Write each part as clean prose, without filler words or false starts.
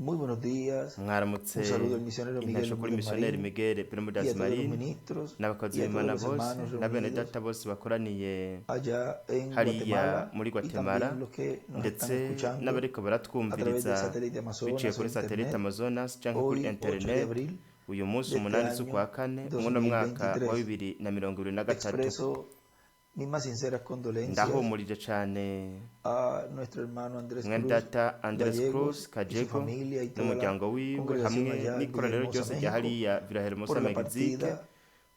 Muy buenos días. Mwaramutse. Un saludo al misionero Miguel Intasho kuri Bermúdez missionnaire Marín Miguel y Bermúdez a todos los Marín ministros n'abakozi y a todos b'Imana los bose hermanos na bene reunidos data bose bakoraniye allá en hariya Guatemala muri y Guatemala, también los que nos están ndetse escuchando n'abariko a través del baratwumviriza satélite biciye Amazonas o kuri satellite internet Amazonas canke kuri hoy 8 de internet abril uyu munsi de este 8 año z'ukwa kane muno mwaka wa 2023. 2023. Expreso mis más sinceras condolencias Ndahumurije cane a nuestro hermano Andrés mwene Cruz data Andres Gallegos Cruz y su Kajego familia y toda la n'umuryango wiwe congregación hamwe allá en n'ikoraniro Villahermosa, ryose rya México, hariya Villahermosa por la Mexique partida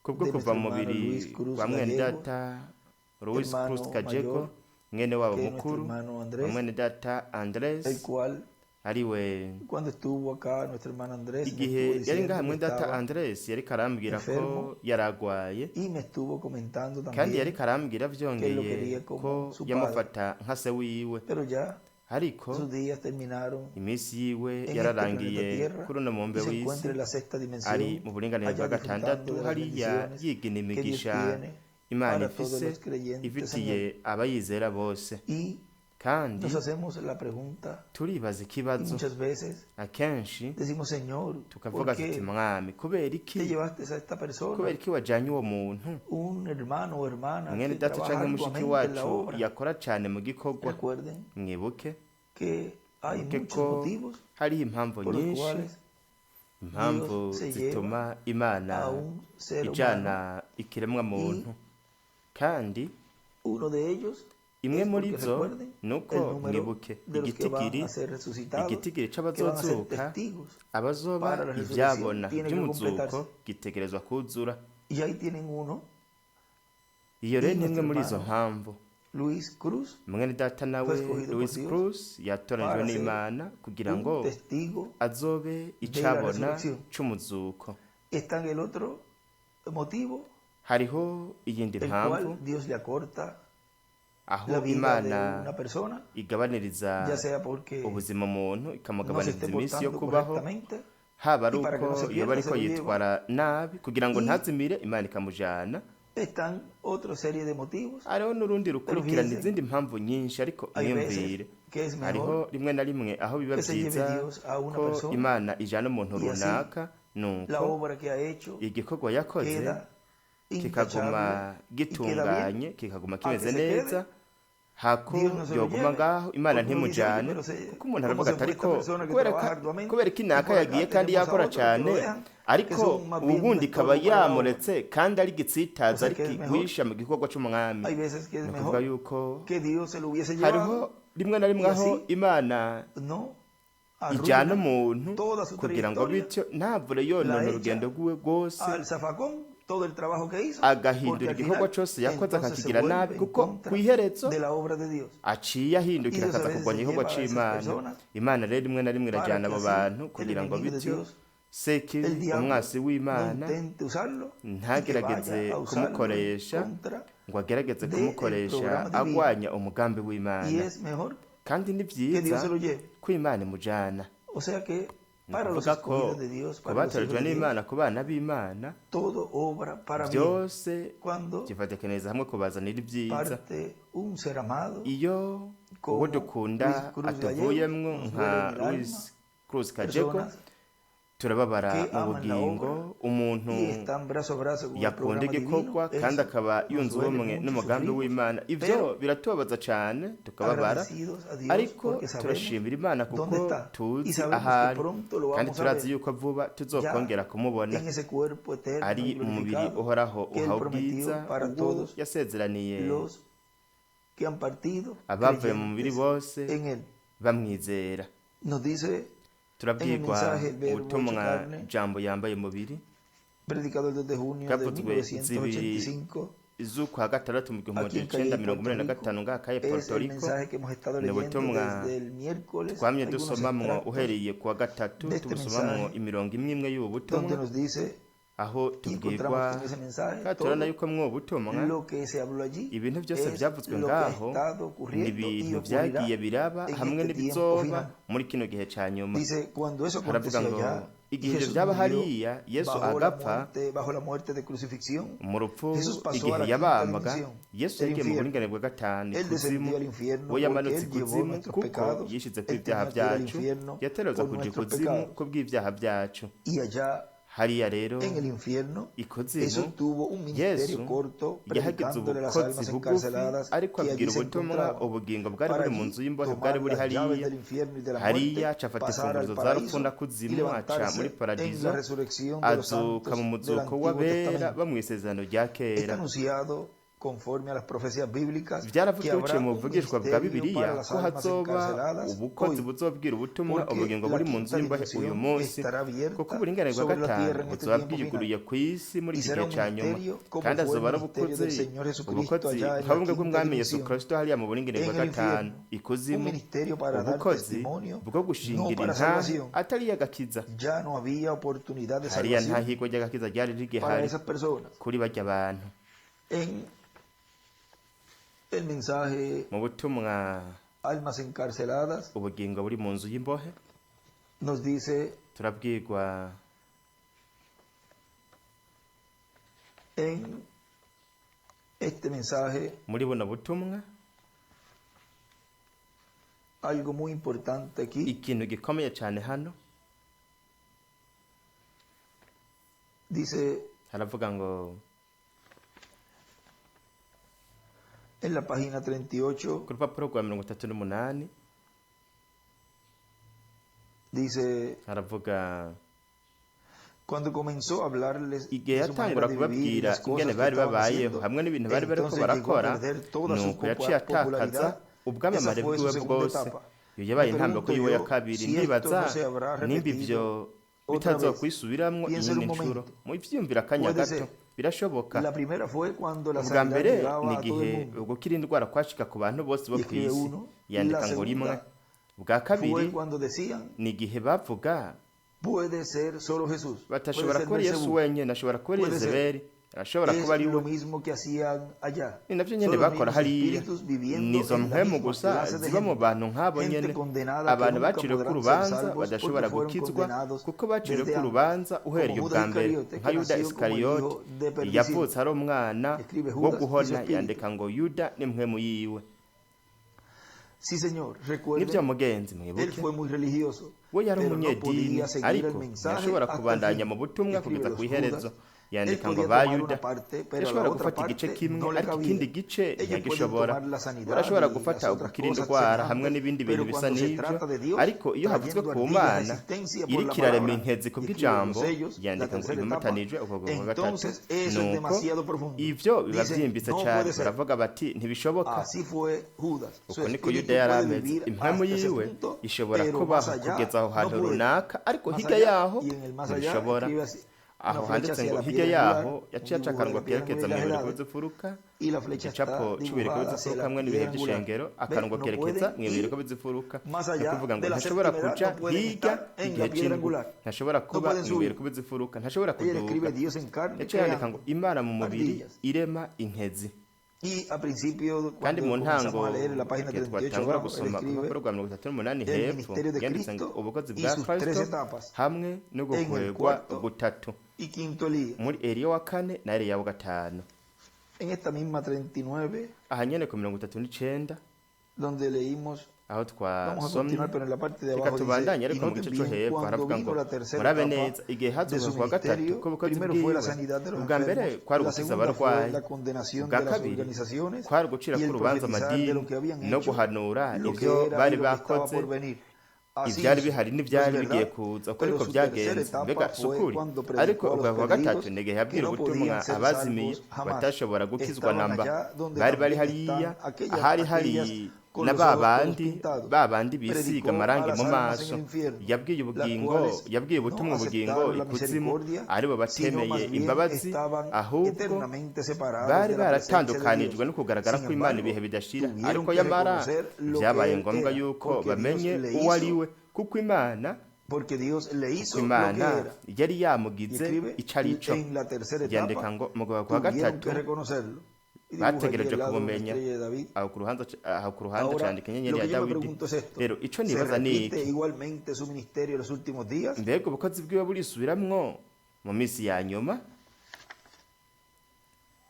kubwo de kuva nuestro mu hermano mubiri Luis Cruz wa mwene Gallego, data Luis Cruz hermano Kajego, mayor mwene wabo que nuestro mukuru hermano wa Andrés, mwene data Andres, el cual ariwe cuando estuvo acá nuestro hermano Andrés me igihe estuvo yari ngaha diciendo que mwene data estaba Andres yariko arambwira ko enfermo yaragwaye, y me estuvo comentando kandi también yariko arambwira que él lo vyongeye quería ko como su padre, yamufata nka se wiwe, pero ya ariko sus días terminaron iminsi yiwe en este yararangiye planeta Tierra kuri uno mubumbe y se w'isi, encuentra en la sexta ari dimensión, mu buringanire allá bwa disfrutando gatandatu de las hariya bendiciones yigina que Dios imigisha tiene Imana para todos ifise los creyentes en ifitiye él. abayizera bose. Y Kandi nos hacemos la pregunta turibaza y ikibazo muchas veces akenshi decimos: Señor, ¿por tukavuga tuti qué mwami kubera iki te llevaste a esta kubera persona, iki wajanye uwo muntu un hermano o hermana mwene que data trabaja canke mushiki arduamente en la wacu obra? yakora cane mu gikorwa? Recuerden Mwibuke que hay mwibuke muchos ko motivos hariho impamvu por los nyinshi, cuales impamvu Dios se zituma lleva Imana a un ser humano ijana ikiremwa y muntu, kandi uno de ellos imwe es muri porque, zo recuerden, nuko el número mwibuke de los que van igitigiri a ser resucitados, igitigiri que van a ser c'abazozuka testigos abazoba para la resurrección, ivyabona tiene que vy'umuzuko completarse. gitegerezwa kuzura. Y ahí tienen uno, Iyo rero y ni imwe nuestro muri izo hermano mpamvu. Luis Cruz Mwene data fue nawe escogido por Luis Dios Cruz yatoranijwe para ser n'Imana kugira un ngo testigo azobe de la icabona resurrección. c'umuzuko. Está en el otro motivo, Hariho iyindi el mpamvu cual Dios le acorta aho la vida de Imana una persona, igabaniriza ya sea porque ubuzima umuntu no se ikamugabaniriza esté iminsi yo portando kubaho, correctamente haba ari y para que uko no se yoba pierda ariko se lo lleva. yitwara nabi kugira ngo Y ntazimire Imana ikamujana. están otra serie de motivos, Hariho n'urundi pero rukurikirana fíjense, izindi mpamvu nyinshi, ariko hay veces mwiyumvire que es hariho mejor rimwe na rimwe aho biba que se lleve vyiza Dios a una ko persona Imana ijana umuntu y así runaka, la nuko obra que ha hecho igikorwa yakoze queda kikaguma intachable y queda bien, gitunganye kikaguma a que kimeze se neza quede, hako Dios no se lo yoguma lleve, ngaho Imana porque uno dice: oye, ntimujane, pero se, kuko umuntu ¿cómo aravuga se ati fue esta ariko persona que kubera trabaja arduamente kubera ko y inaka por acá yagiye kandi tenemos a yakora otro que lo cane, dejan, que ariko son más bien un uwundi ikaba estorbo para la obra? yamuretse kandi ari O igitsitaza sea ari que es mejor, kigwisha mu gikorwa c'umwami. hay veces que es Ni ukuvuga mejor yuko que Dios se lo hubiese hariho llevado rimwe na rimwe y aho así Imana no ijana arruina umuntu toda su kugira ngo trayectoria, bityo ntavure la yonona echa urugendo rwiwe rwose, al zafacón todo el trabajo que hizo, porque agahindura al igikorwa final cose yakoze entonces se akakigira nabi, vuelve en kuko contra kw'iherezo de la obra de Dios. aciye Y ahindukira Dios a akaza veces kurwanya se igikorwa lleva a esas c'Imana. personas Imana rero rimwe na rimwe para irajana que abo así bantu el kugira ngo enemigo de bityo Dios, el Sekibi diablo, umwasi no w'Imana intente usarlo y que ntagerageze vaya a usarlo en kumukoresha contra ngo agerageze del kumukoresha programa divino. agwanya umugambi Y w'Imana. es mejor Kandi ni que Dios vyiza se lo lleve. ko Imana imujana. O sea que Ni para los ukuvuga ko escogidos de Dios, ku para los hijos batoranijwe de Dios, n'Imana, ku bana b'Imana, todo obra para bien. vyose Cuando vyifatikaniza hamwe kubazanira ibyiza. parte un ser amado Iyo uwo como dukunda Luis Cruz Gallegos, atuvuyemwo nos nka duele en el alma, Luis Cruz Kajeko, personas turababara que mu aman la bugingo. obra Umuntu y están brazo a brazo con el yakunda programa divino, igikorwa kandi eso akaba nos yunze duele ubumwe mucho, n'umugambi sufrimos, w'Imana, ivyo pero biratubabaza cane tukababara, agradecidos a Dios ariko porque sabemos turashimira Imana dónde kuko está y tuzi sabemos que ahari, pronto lo kandi vamos a turazi ver yuko vuba ya tuzokongera kumubona en ese cuerpo eterno y ari umubiri glorificado uhoraho que Él uhawe prometió ubwiza para uwo todos yasezeraniye los que han partido abavuye mu mubiri creyentes bose en Él. bamwizera. Nos dice en el Turabwirwa mensaje El Verbo hecho ubutumwa carne, jambo yambaye umubiri predicado el 2 de junio de bwavuzwe zibiri 1985 z'ukwa gatandatu mu gihumbi aquí en magana Calle icenda mirongo Puerto umunani na Rico. gatanu ngaha kaye Es el Puerto Rico. mensaje que hemos estado Ni leyendo ubutumwa desde el miércoles, twamye algunos dusomamwo extractos uhereye kuwa gatatu de este tubusomamwo mensaje imirongo imwe imwe y'ubu donde butumwa nos dice Aho Y encontramos tubwirwa que en ese mensaje kandi turabona todo yuko mwo butumwa lo que se habló allí ibintu byose es byavuzwe lo que ha ngaho estado ni ocurriendo y ibintu ocurrirá byagiye biraba en hamwe este tiempo n'ibizoba final. muri kino gihe ca nyuma. Dice, cuando eso Haravuga aconteció ngo allá y igihe ivyo Jesús vyaba murió hariya Yesu bajo la agapfa muerte, bajo la muerte de crucifixión, mu rupfu Jesús pasó igihe a la quinta yabambwa dimensión, Yesu el yagiye mu infierno. buringanire bwa gatanu Él ikuzimu. descendió al infierno We porque yamanutse él llevó ikuzimu nuestros kuko pecados. yishizeko Él ibyaha tenía que ir al vyacu infierno yategerezwa por kuja nuestros ikuzimu pecados. kubw'ibyaha vyacu. Y allá Hariya rero en el infierno, ikuzimu Jesús tuvo un ministerio Yesu corto yahagize predicándole las ubukozi almas bugufi encarceladas ariko que allí abwira se ubutumwa encontraban. ubugingo bwari Para buri mu allí nzu y'imbohe bwari tomar buri las llaves hariya. del infierno y de la Hariya muerte, aca afata pasar al imfunguruzo za paraíso rupfu na y kuzimu aca muri levantarse en paradizo la resurrección de los azuka santos mu del muzuko Antiguo w'abera Testamento. bo mw'isezerano rya Está kera. anunciado conforme a las profecías bíblicas que Vyaravuzwe habrá biciye mu un buvugishwa bwa ministerio Bibiliya para las ko almas hazoba encarceladas ubukozi hoy, buzobwira ubutumwa porque ubugingo la buri mu nzu quinta y'imbohe uyu dimensión munsi estará kuko abierta uburinganire bwa sobre la gatanu tierra en este buzoba tiempo final. bwiyuguriye kw'isi muri Y iki será gihe un ca nyuma ministerio como kandi fue el azoba ari ministerio del ubukozi Señor Jesucristo ubukozi allá en nka la bumwe quinta bw'umwami Yesu dimensión, Kristo hariya mu buringanire en bwa el gatanu infierno, un ikuzimu ministerio para dar ubukozi testimonio, bwo no gushingira para intahe salvación. atari iy'agakiza. Ya no había oportunidad de Hariya nta salvación higwa ry'agakiza ryari para rigihari esas personas. kuri barya bantu. En el mensaje Mu butumwa Almas Encarceladas ubugingo buri mu nzu y'imbohe nos dice turabwirwa en este mensaje muri buno butumwa algo muy importante aquí. ikintu gikomeye cyane hano. Dice Haravuga ngo en la página 38, ku rupapuro rwa 38 dice, haravuga cuando comenzó a hablarles igihe de su yatangura manera de vivir y kubabwira las ingene cosas que bari estaban babayeho haciendo, hamwe n'ibintu bari bariko entonces llegó a barakora perder toda su nuko yaciye atakaza popularidad. Esa ubwamamare fue su bwiwe segunda bwose. etapa. Iyo Me yabaye intambwe pregunto yiwe ya yo kabiri. si esto Ndibaza no se habrá nimba ivyo repetido otra vez. bitazokwisubiramwo Piensa en iyindi un ncuro. momento. Muvyiyumvira akanya Puede gato ser. birashoboka. La primera fue cuando la Ubwa sanidad mbere llegaba ni a todo el igihe mundo. ugukira indwara kwashika ku bantu bose bo Y escribe kw'isi uno. yandika La ngo rimwe. segunda Ubwa fue kabiri cuando decían, ni igihe bavuga puede ser solo Jesús, puede batashobora ser kuba ari Yesu Belcebú. wenyene ashobora kuba ari Puede ser. Yezebeli arashobora Es kuba ari lo we. mismo que hacían allá. Ni navyo nyene Son los bakora mismos hariya espíritus viviendo nizo en la mpwemu misma gusa clase de ziba mu gente. bantu nk'abo Gente nyene condenada que abantu nunca baciriwe ku podrán ser rubanza salvos porque badashobora fueron gukizwa condenados kuko baciriwe desde ku antes. rubanza uhereye Como ubwa Judas mbere Iscariote, nka que Yuda nació como el Isikariyoti hijo de perdición. yavutse ari umwana Escribe wo Judas y su guhona espíritu. yandika ngo Yuda n'impwemu yiwe. Sí, Señor, Nivyo recuerden, mugenzi él mwibuke fue muy religioso, we yari pero no umunyedini podía seguir el ariko mensaje ntiyashobora hasta el kubandanya fin. mu butumwa Escribe kugeza los kw'iherezo Judas. Él yandika ngo podía ba tomar Yuda una parte, pero a la yashobora otra gufata igice parte kimwe no le ariko cabía. ikindi gice Ellos pueden ntiyagishobora. tomar la sanidad Barashobora y las gufata otras ugukira cosas indwara hamwe semejantes, n'ibindi bintu pero bisa cuando se n'ivyo trata de Dios, ariko iyo havuzwe trayendo ku ardillas Mana existencia por la iriko irarema palabra, inkezi y escribe los kubw'ijambo sellos, la yandika ngo tercera etapa, ibimatanijwe ubwo bwa gatatu entonces eso es nuko demasiado profundo. ivyo biba Dicen, vyimbitse no cane puede ser. baravuga bati ntibishoboka. Así fue Judas. Su Uko niko espíritu Yuda yari puede ameze vivir impwemu hasta ese yiwe punto, ishobora pero más kubaho allá kugeza aho no hantu puede. runaka ariko Más hirya allá, yaho y en el más allá ntibishobora. escribe así, una Aho flecha handitse hacia ngo la hirya piedra angular, yaho un yaciye aca dibujo de akarongo la piedra kerekeza angular mw'ibuye y las rikubise edades, imfuruka y la flecha está igicapo c'ibuye dibujada rikubise hacia imfuruka la hamwe n'ibihe piedra angular. vy'ishengero ¿Ve? akarongo No kerekeza pueden mw'ibuye ir rikubise imfuruka más ni allá ukuvuga ngo de la ntashobora séptima edad, kuja no pueden hirya estar en igihe la piedra c'indwi angular, ntashobora no kuba pueden mw'ibuye subir. rikubise imfuruka ntashobora Ella escribe kuduga. Dios en carne Yaciye yandika ngo creando Imana mu mubiri ardillas. irema inkezi. Y a principio, Kandi cuando mu comenzamos ntango a leer en la página igihe 38 twatangura abajo, él gusoma ku escribe rupapuro rwa 38 el hepfo ministerio de yanditse ngo Cristo ubukozi y bwa sus tres Kristo etapas hamwe no en el gukwegwa cuarto gutatu y quinto Elías. muri Eliya wa kane na Eliya wa gatanu. En esta misma 39, Aha nyene ku 39 donde leímos, aho vamos a twasomye continuar, pero en la parte de reka abajo dice, tubandanye y ariko mu noten gice co bien hepfo cuando haravuga vino ngo la tercera murabe etapa neza igihe de hazuka su kwa gatatu ministerio, k'ubukozi primero fue la bwiwe sanidad de los ubwa mbere enfermos, kwari la ugukiza segunda fue abarwayi la condenación ubwa de las kabiri organizaciones kwari ugucira y el k'urubanza profetizar de amadini lo que habían no hecho, guhanura lo que ivyo era y bari lo que estaba bakoze por venir. Así ivyari hizo. bihari ¿No es n'ivyari bigiye verdad? kuza uko Pero niko su tercera vyagenze etapa mbega fue sukuri cuando ariko predicó a ubwa los kwa gatatu perdidos ni igihe que yabwira no ubutumwa podían ser abazimiye salvos jamás. batashobora gukizwa Estaban namba allá donde bari bari también hariya están aquellas, ahari hari aquellas con na los ba ojos todos bandi pintados. ba bandi bisiga Predicó a amarangi las mu almas en maso el infierno, yabwiye las ubugingo cuales yabwiye no ubutumwa ubugingo aceptaron la ikuzimu misericordia, aribo sino batemeye más bien imbabazi estaban ahubwo eternamente separados bari de la presencia de baratandukanijwe Dios. no kugaragara Sin kw'Imana embargo, ibihe bidashira tuvieron ariko que yamara reconocer lo que vyabaye él ngombwa era, yuko porque Dios bamenye le uwo ari hizo we kuko Imana Porque Dios le Kuko hizo lo que Imana era. yari Y yamugize escribe ico ari co. en la tercera Yandika etapa, ngo mu kwa tuvieron gatatu que reconocerlo. Y dibuja allí bategereje al lado una kubumenya. estrella de David. Aho ku ruhande Ahora, candika inyenyeri lo ya que yo me Dawidi. pregunto es esto. Rero ico ¿Se nibaza ni repite iki? igualmente su ministerio en los últimos días? Mbega ubukozi bwiwe burisubiramwo mu minsi ya nyuma?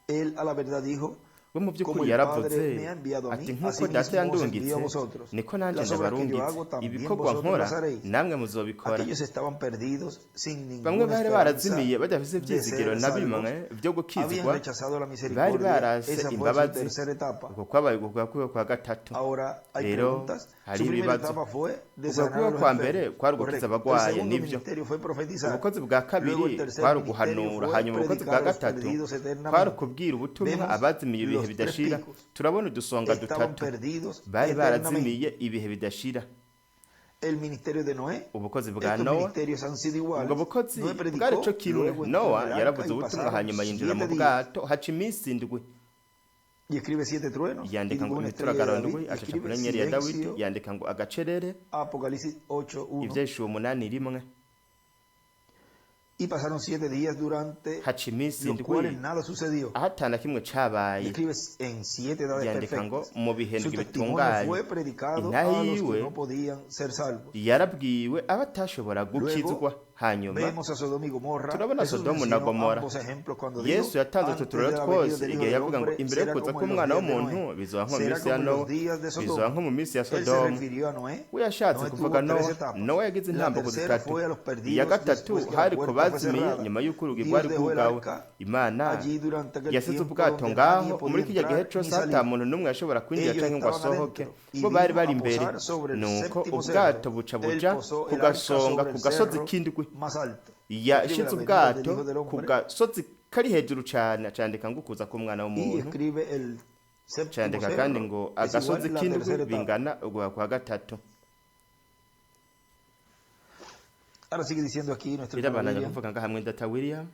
Él a la verdad dijo, We mu como by'ukuri el yaravuze Padre me ha enviado a ati mí, nk'uko así data mismo os envío yandungitse a vosotros. niko nanje Las obras que yo ndabarungitse, hago también ibikorwa vosotros nkora las haréis. namwe muzobikora. Aquellos estaban perdidos sin Bamwe ninguna bari esperanza barazimiye badafise de ivyizigiro ser na salvos, bimwe vyo habían gukizwa, rechazado la bari misericordia. barase Esa fue su imbabazi. tercera etapa. Uko kwabaye uguhwa kwiwe kwa gatatu. Ahora hay Rero preguntas. hari Su primera ibibazo. etapa fue de Uguhwa sanar a kwiwe los kwa mbere enfermos. kwari ugukiza Correcto. El abagwaye, segundo nivyo. ministerio fue profetizar. Ubukozi bwa Luego el kabiri tercer kwari ministerio uguhanura, fue hanyuma ubukozi bwa predicar a los gatatu perdidos kwari eternamente. ukubwira ubutumwa Vemos abazimiye ibihe los tres bidashira. picos. Turabona udusonga Estaban dutatu. perdidos Bari eternamente. barazimiye ibihe bidashira. El ministerio de Noé. Ubukozi bwa Estos Nowa, ministerios han sido ubwo iguales. bukozi Noé bwari predicó, co kimwe. luego entró Nowa en el arca yaravuze y ubutumwa, pasaron hanyuma yinjira mu 7 días. bwato, haca iminsi 7. Y escribe 7 truenos, y Yandika ngo dibuja una estrella de imituragaro David, ndwi, y acaca ku escribe nyenyeri ya Dawidi, silencio, yandika ngo agacerere, Apocalipsis 8:1. Ivyahishuriwe 8:1. Y pasaron 7 días durante Haca iminsi los 7 cuales nada sucedió. aho ata na kimwe Y cabaye. escribe en 7 edades Yandika ngo perfectas. mu bihe Su ndwi testimonio bitunganye. fue predicado Intahe a los que yiwe no podían ser salvos. yarabwiwe abatashobora gukizwa. Luego Hanyuma vemos a Sodoma y Gomorra. turabona Jesús Sodomu na mencionó Gomora. ambos ejemplos cuando dijo, Yesu yatanze utu antes de turero la venida twose del Hijo igihe del yavuga ngo Hombre imbere yo será kuza como en los k'umwana días de w'umuntu Noé, bizoba nko mu será minsi ya como en los Nowa, días de bizoba Sodoma. nko mu minsi ya Él se Sodomu. refirió a Noé. We yashatse Noé kuvuga tuvo tres Nowa. etapas. Nowa yagize La intambuko tercera zitatu. fue a los Iya perdidos gatatu después que la hari ku puerta fue bazimiye cerrada. nyuma y'uko urugi Dios rwari dejó el rwugawe. arca Imana allí durante aquel yasize tiempo ubwato donde ngaho nadie podía muri kirya gihe entrar cose ni ata salir. muntu n'umwe yashobora kwinjira Ellos canke ngo estaban asohoke, adentro y bo bari vino bari a imbere. posar sobre el Nuko séptimo ubwato cerro. buca Él buja posó ku el arca gasonga sobre ku el gasozi cerro k'indwi. más alto. Escribe Yashize la venida del ubwato Hijo del ku Hombre gasozi kari hejuru cane, acandika ngo ukuza k'umwana y w'umuntu. escribe el séptimo Candika kandi cerro ngo es igual agasozi la k'indwi tercera etapa. bingana uguha kwa gatatu. Ahora sigue diciendo aquí nuestro hermano Birabandanya William. kuvuga ngaha mwene data William.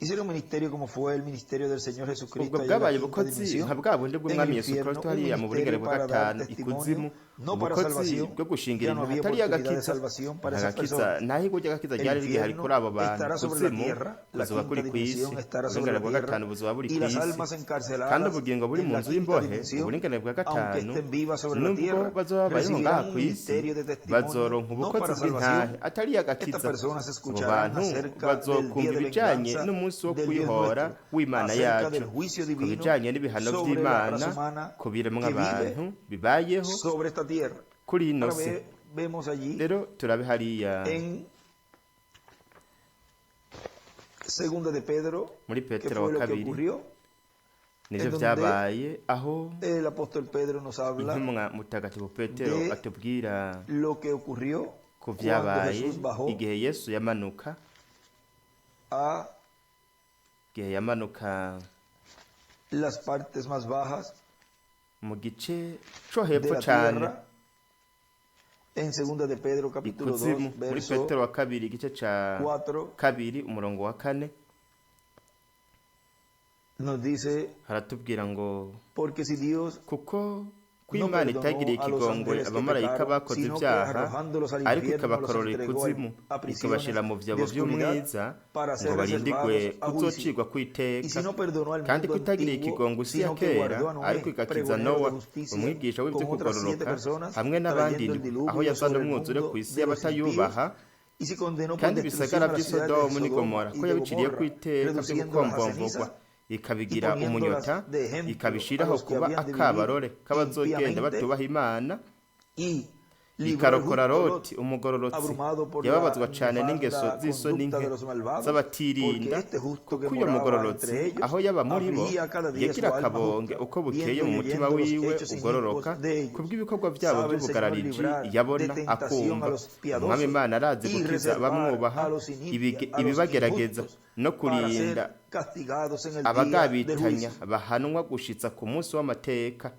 Hicieron un ministerio como fue el ministerio del Señor Jesucristo Ubwo allá en la bwabaye quinta ubukozi dimensión, nka bwa bundi en el bw'umwami Yesu infierno, Kristo un hariya mu buringane ministerio bwa para dar gatanu ikuzimu, testimonio, no para ubukozi salvación, bwo gushingira ya no intahe había atari oportunidad de agakiza. salvación para esas Agakiza personas. nta higwa ry'agakiza El ryari rigihari infierno kuri abo bantu. estará sobre la Kuzimu tierra, la kuzoba quinta kuri kw'isi, dimensión estará sobre uburingane la bwa tierra, gatanu buzoba buri y las kw'isi, almas kandi encarceladas ubugingo buri en mu la nzu quinta y'imbohe, dimensión, uburingane bwa aunque gatanu, estén vivas sobre la nubwo tierra, bazoba babayeho ngaha recibirán un kw'isi, ministerio de testimonio, bazoronka no ubukozi para bw'intahe salvación. atari Estas agakiza. personas Abo escucharán bantu acerca del día bazokumva de ibijanye venganza n'umunsi wo del Dios kwihora nuestro, w'Imana acerca yacu, del juicio ku divino bijanye n'ibihano sobre la vy'Imana raza humana ku biremwa que vive abantu bibayeho sobre esta tierra. kuri ino Ahora si. vemos allí Rero turabe hariya en Segunda de Pedro, muri que Petero fue wa lo que kabiri, ocurrió. nivyo En donde vyabaye aho el apóstol Pedro nos habla intumwa mutagatifu Petero de atubwira lo que ocurrió ku cuando vyabaye Jesús bajó igihe Yesu yamanuka, a igihe yamanuka las partes más bajas mu gice co de hepfo la cane tierra. En Segunda de Pedro capítulo 2, ikuzimu, muri verso Petero wa kabiri igice ca 4, kabiri umurongo wa 4, nos dice, haratubwira ngo porque si Dios kuko ko no Imana perdonó itagiriye a los ikigongwe ángeles que abamarayika pecaron, bakoze sino que ibyaha, arrojándolos al ariko infierno los ikabakorora entregó ikuzimu, a prisiones ikabashira mu de vyabo oscuridad vy'umwiza para ngo ser barindigwe reservados a juicio. kuzocirwa Y si kw'iteka. no perdonó al Kandi mundo ko itagiriye antiguo, ikigongo isi ya sino que kera, guardó a Noé, ariko igakiza pregonero de Nowa, justicia, umwigisha w'ivyo con otras 7 kugororoka, personas, hamwe n'abandi trayendo el indwi, aho diluvio yazana sobre el umwuzure mundo ku isi de los impíos, y'abatayubaha, y si condenó por kandi destrucción ibisagara a las vy'i ciudades de Sodomu n'i Sodoma Gomora, y ko de yabiciriye Gomorra, kw'iteka vyo reduciéndolas a gukomvomvogwa, ceniza ikabigira y poniéndolas umunyota, de ejemplo a ikabishiraho los que kuba habían de vivir akabarore k'abazogenda impíamente, batubaha Imana, y libró al ikarokora justo Loti Lot, umugororotsi abrumado por la yababazwa cane n'ingeso nefanda z'isoni conducta nke de los malvados, porque z'abatirinda, este justo que kuko uyo moraba mugororotsi entre ellos aho yaba muri bo afligía cada día yagira su alma akabonge justa, uko bukeye viendo mu y mutima oyendo los wiwe hechos ugororoka inicuos de ellos. kubw'ibikorwa vyabo Sabe el Señor vy'ubugarariji librar de yabona tentación a akumva. los Umwami piadosos Imana arazi y gukiza reservar abamwubaha a los iniquia, a los ibibagerageza injustos, no para kurinda ser castigados en el día del abagabitanya juicio. bahanwa gushitsa ku munsi w'amateka.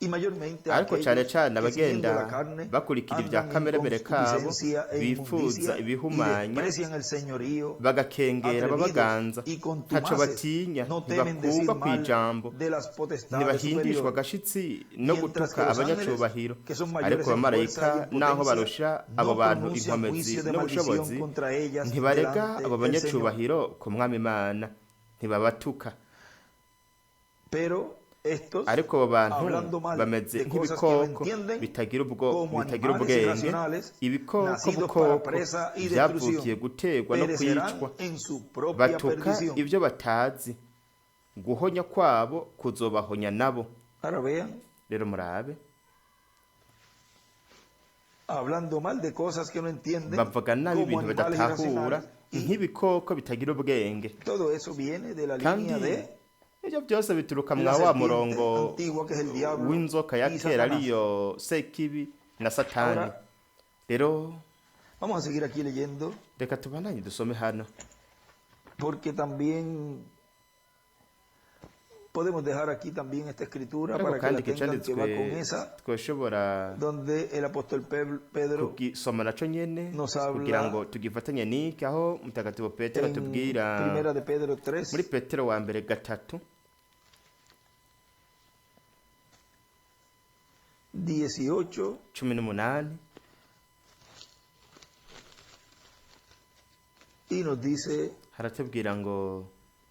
Y mayormente Ariko cane aquellos cane que siguiendo abagenda la carne bakurikira ibya andan en kameremere kabo, concupiscencia e bifuza inmundicia y ibihumanya, desprecian el señorío, bagakengera atrevidos ababaganza, y ntaco contumaces, batinya, no temen decir ntibakurwa mal kw'ijambo, de las potestades ntibahindishwa superiores. agashitsi no Mientras que gutuka los ángeles, abanyacubahiro. que son Ariko mayores en fuerza y abamarayika en naho potencia, barusha abo no bantu pronuncian inkomezi juicio de n'ubushobozi, maldición contra ellas ntibarega delante abo del Señor. banyacubahiro ku mwami Imana, ntibabatuka. Pero estos, Ariko abo bantu hablando mal bameze de cosas que no nk'ibikoko entienden, bitagira ubwo como bitagira animales ubwenge, irracionales, ibikoko nacidos para bukoko presa y vyavukiye destrucción, gutegwa no perecerán kwicwa, en su propia batuka perdición. ivyo batazi, guhonya kwabo kuzobahonya nabo. Ahora vean, Rero murabe, hablando mal de cosas que no entienden, bavuga nabi como ibintu animales badatahura, irracionales, y nk'ibikoko bitagira ubwenge. todo eso viene de la Kandi línea de ivyo byose bituruka la mwa wa serpiente murongo antigua, que es el diablo w'inzoka ya y kera Satanás. ariyo Sekibi na Satani. Ahora Rero vamos a seguir aquí leyendo, reka tubandanye dusome hano, porque también podemos dejar aquí también esta escritura ariko para que kandi la iki tengan, que va canditswe con esa, twoshobora donde el apóstol Pedro kugisoma naco nyene nos habla kugira ngo tugifatanye n'iki, aho mutagatifu Petero en atubwira Primera de Pedro muri 3, Petero wa mbere 3 18 18, y nos dice: haratubwira ngo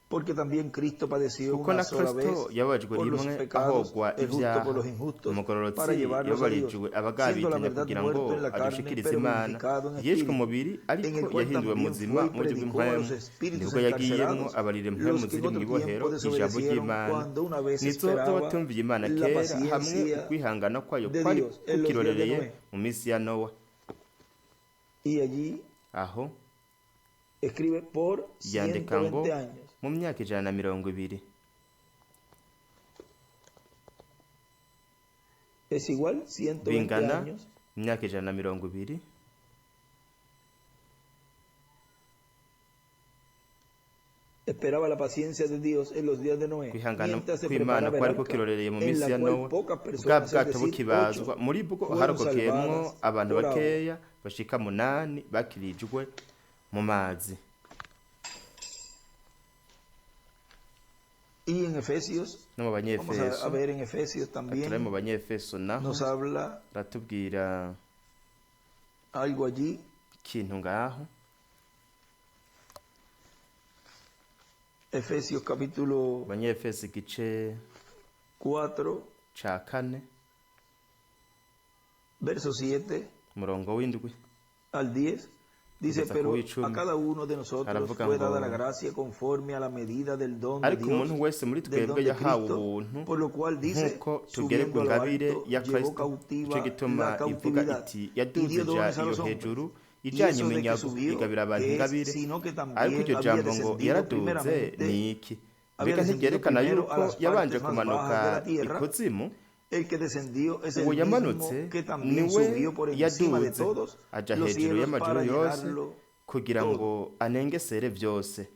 porque también Cristo padeció kuko una na sola vez Kristo yababajwe por los rimwe pecados, ahogwa el justo ibyaha, por los injustos, para umugororotsi llevarlos a Dios, yababarijwe siendo la abagabitanya verdad kugira muerto ngo en la carne, adushikirize pero Imana, vivificado en yishwe espíritu, umubiri en ariko el cual yahinduwe también muzima fue y mu buryo predicó a bw'impwemu, los espíritus nibwo yagiyemwo encarcelados, abarira impwemu los que en ziri otro mw'ibohero tiempo ijambo desobedecieron ry'Imana, cuando una vez nizo esperaba z'abatumviye Imana la kera, hamwe paciencia ukwihangana kwayo de kwari Dios en los días de kukirorereye Noé. mu minsi ya Nowa. Y allí Aho escribe por yandika ngo 120 años. mu myaka 120. Es igual 120 Bingana años imyaka 120. Esperaba la paciencia de Dios en los días de Noé, Kwihangana mientras se kw'Imana preparaba el kwari arca, kukirorereye mu en minsi la ya cual Nowa, pocas bwa personas, es bwato decir, bukibazwa, 8, muri bwo fueron harokokeyemwo salvadas abantu por agua. bakeya bashika 8 bakirijwe mu mazi. Y en Efesios, No mu vamos a Banyefeso, ver en Efesios turabe mu también, Banyefeso naho nos habla aratubwira algo allí. ikintu ngaho. Efesios capítulo Banyefeso igice 4, ca 4, verso 7 umurongo w'7 al 10, dice: kugeza pero ku w'icumi, a cada uno de nosotros haravuga fue ngo dada la gracia conforme a la medida del don de ariko Dios, umuntu wese muri del don twebwe de yahawe Cristo, ubuntu por lo cual dice: nk'uko tugeregwa subiendo a lo ingabire alto, ya llevó Kristo. Nico cautiva gituma la ivuga cautividad iti y yaduze dio ija dones a iyo los hombres. hejuru Y ijanye eso de que iminyago subió, igabira abantu que es, ingabire. sino que Ariko también iryo había jambo ngo descendido yaraduze primeramente, ni iki? había Mbega descendido ntiryerekana primero a yuko las yabanje partes más bajas de kumanuka la tierra. ikuzimu? El que descendió es el Uwo mismo yamanutse que también niwe subió por encima de yaduze todos aja los hejuru cielos y'amajuru para yose llenarlo kugira todo. ngo anengesere vyose.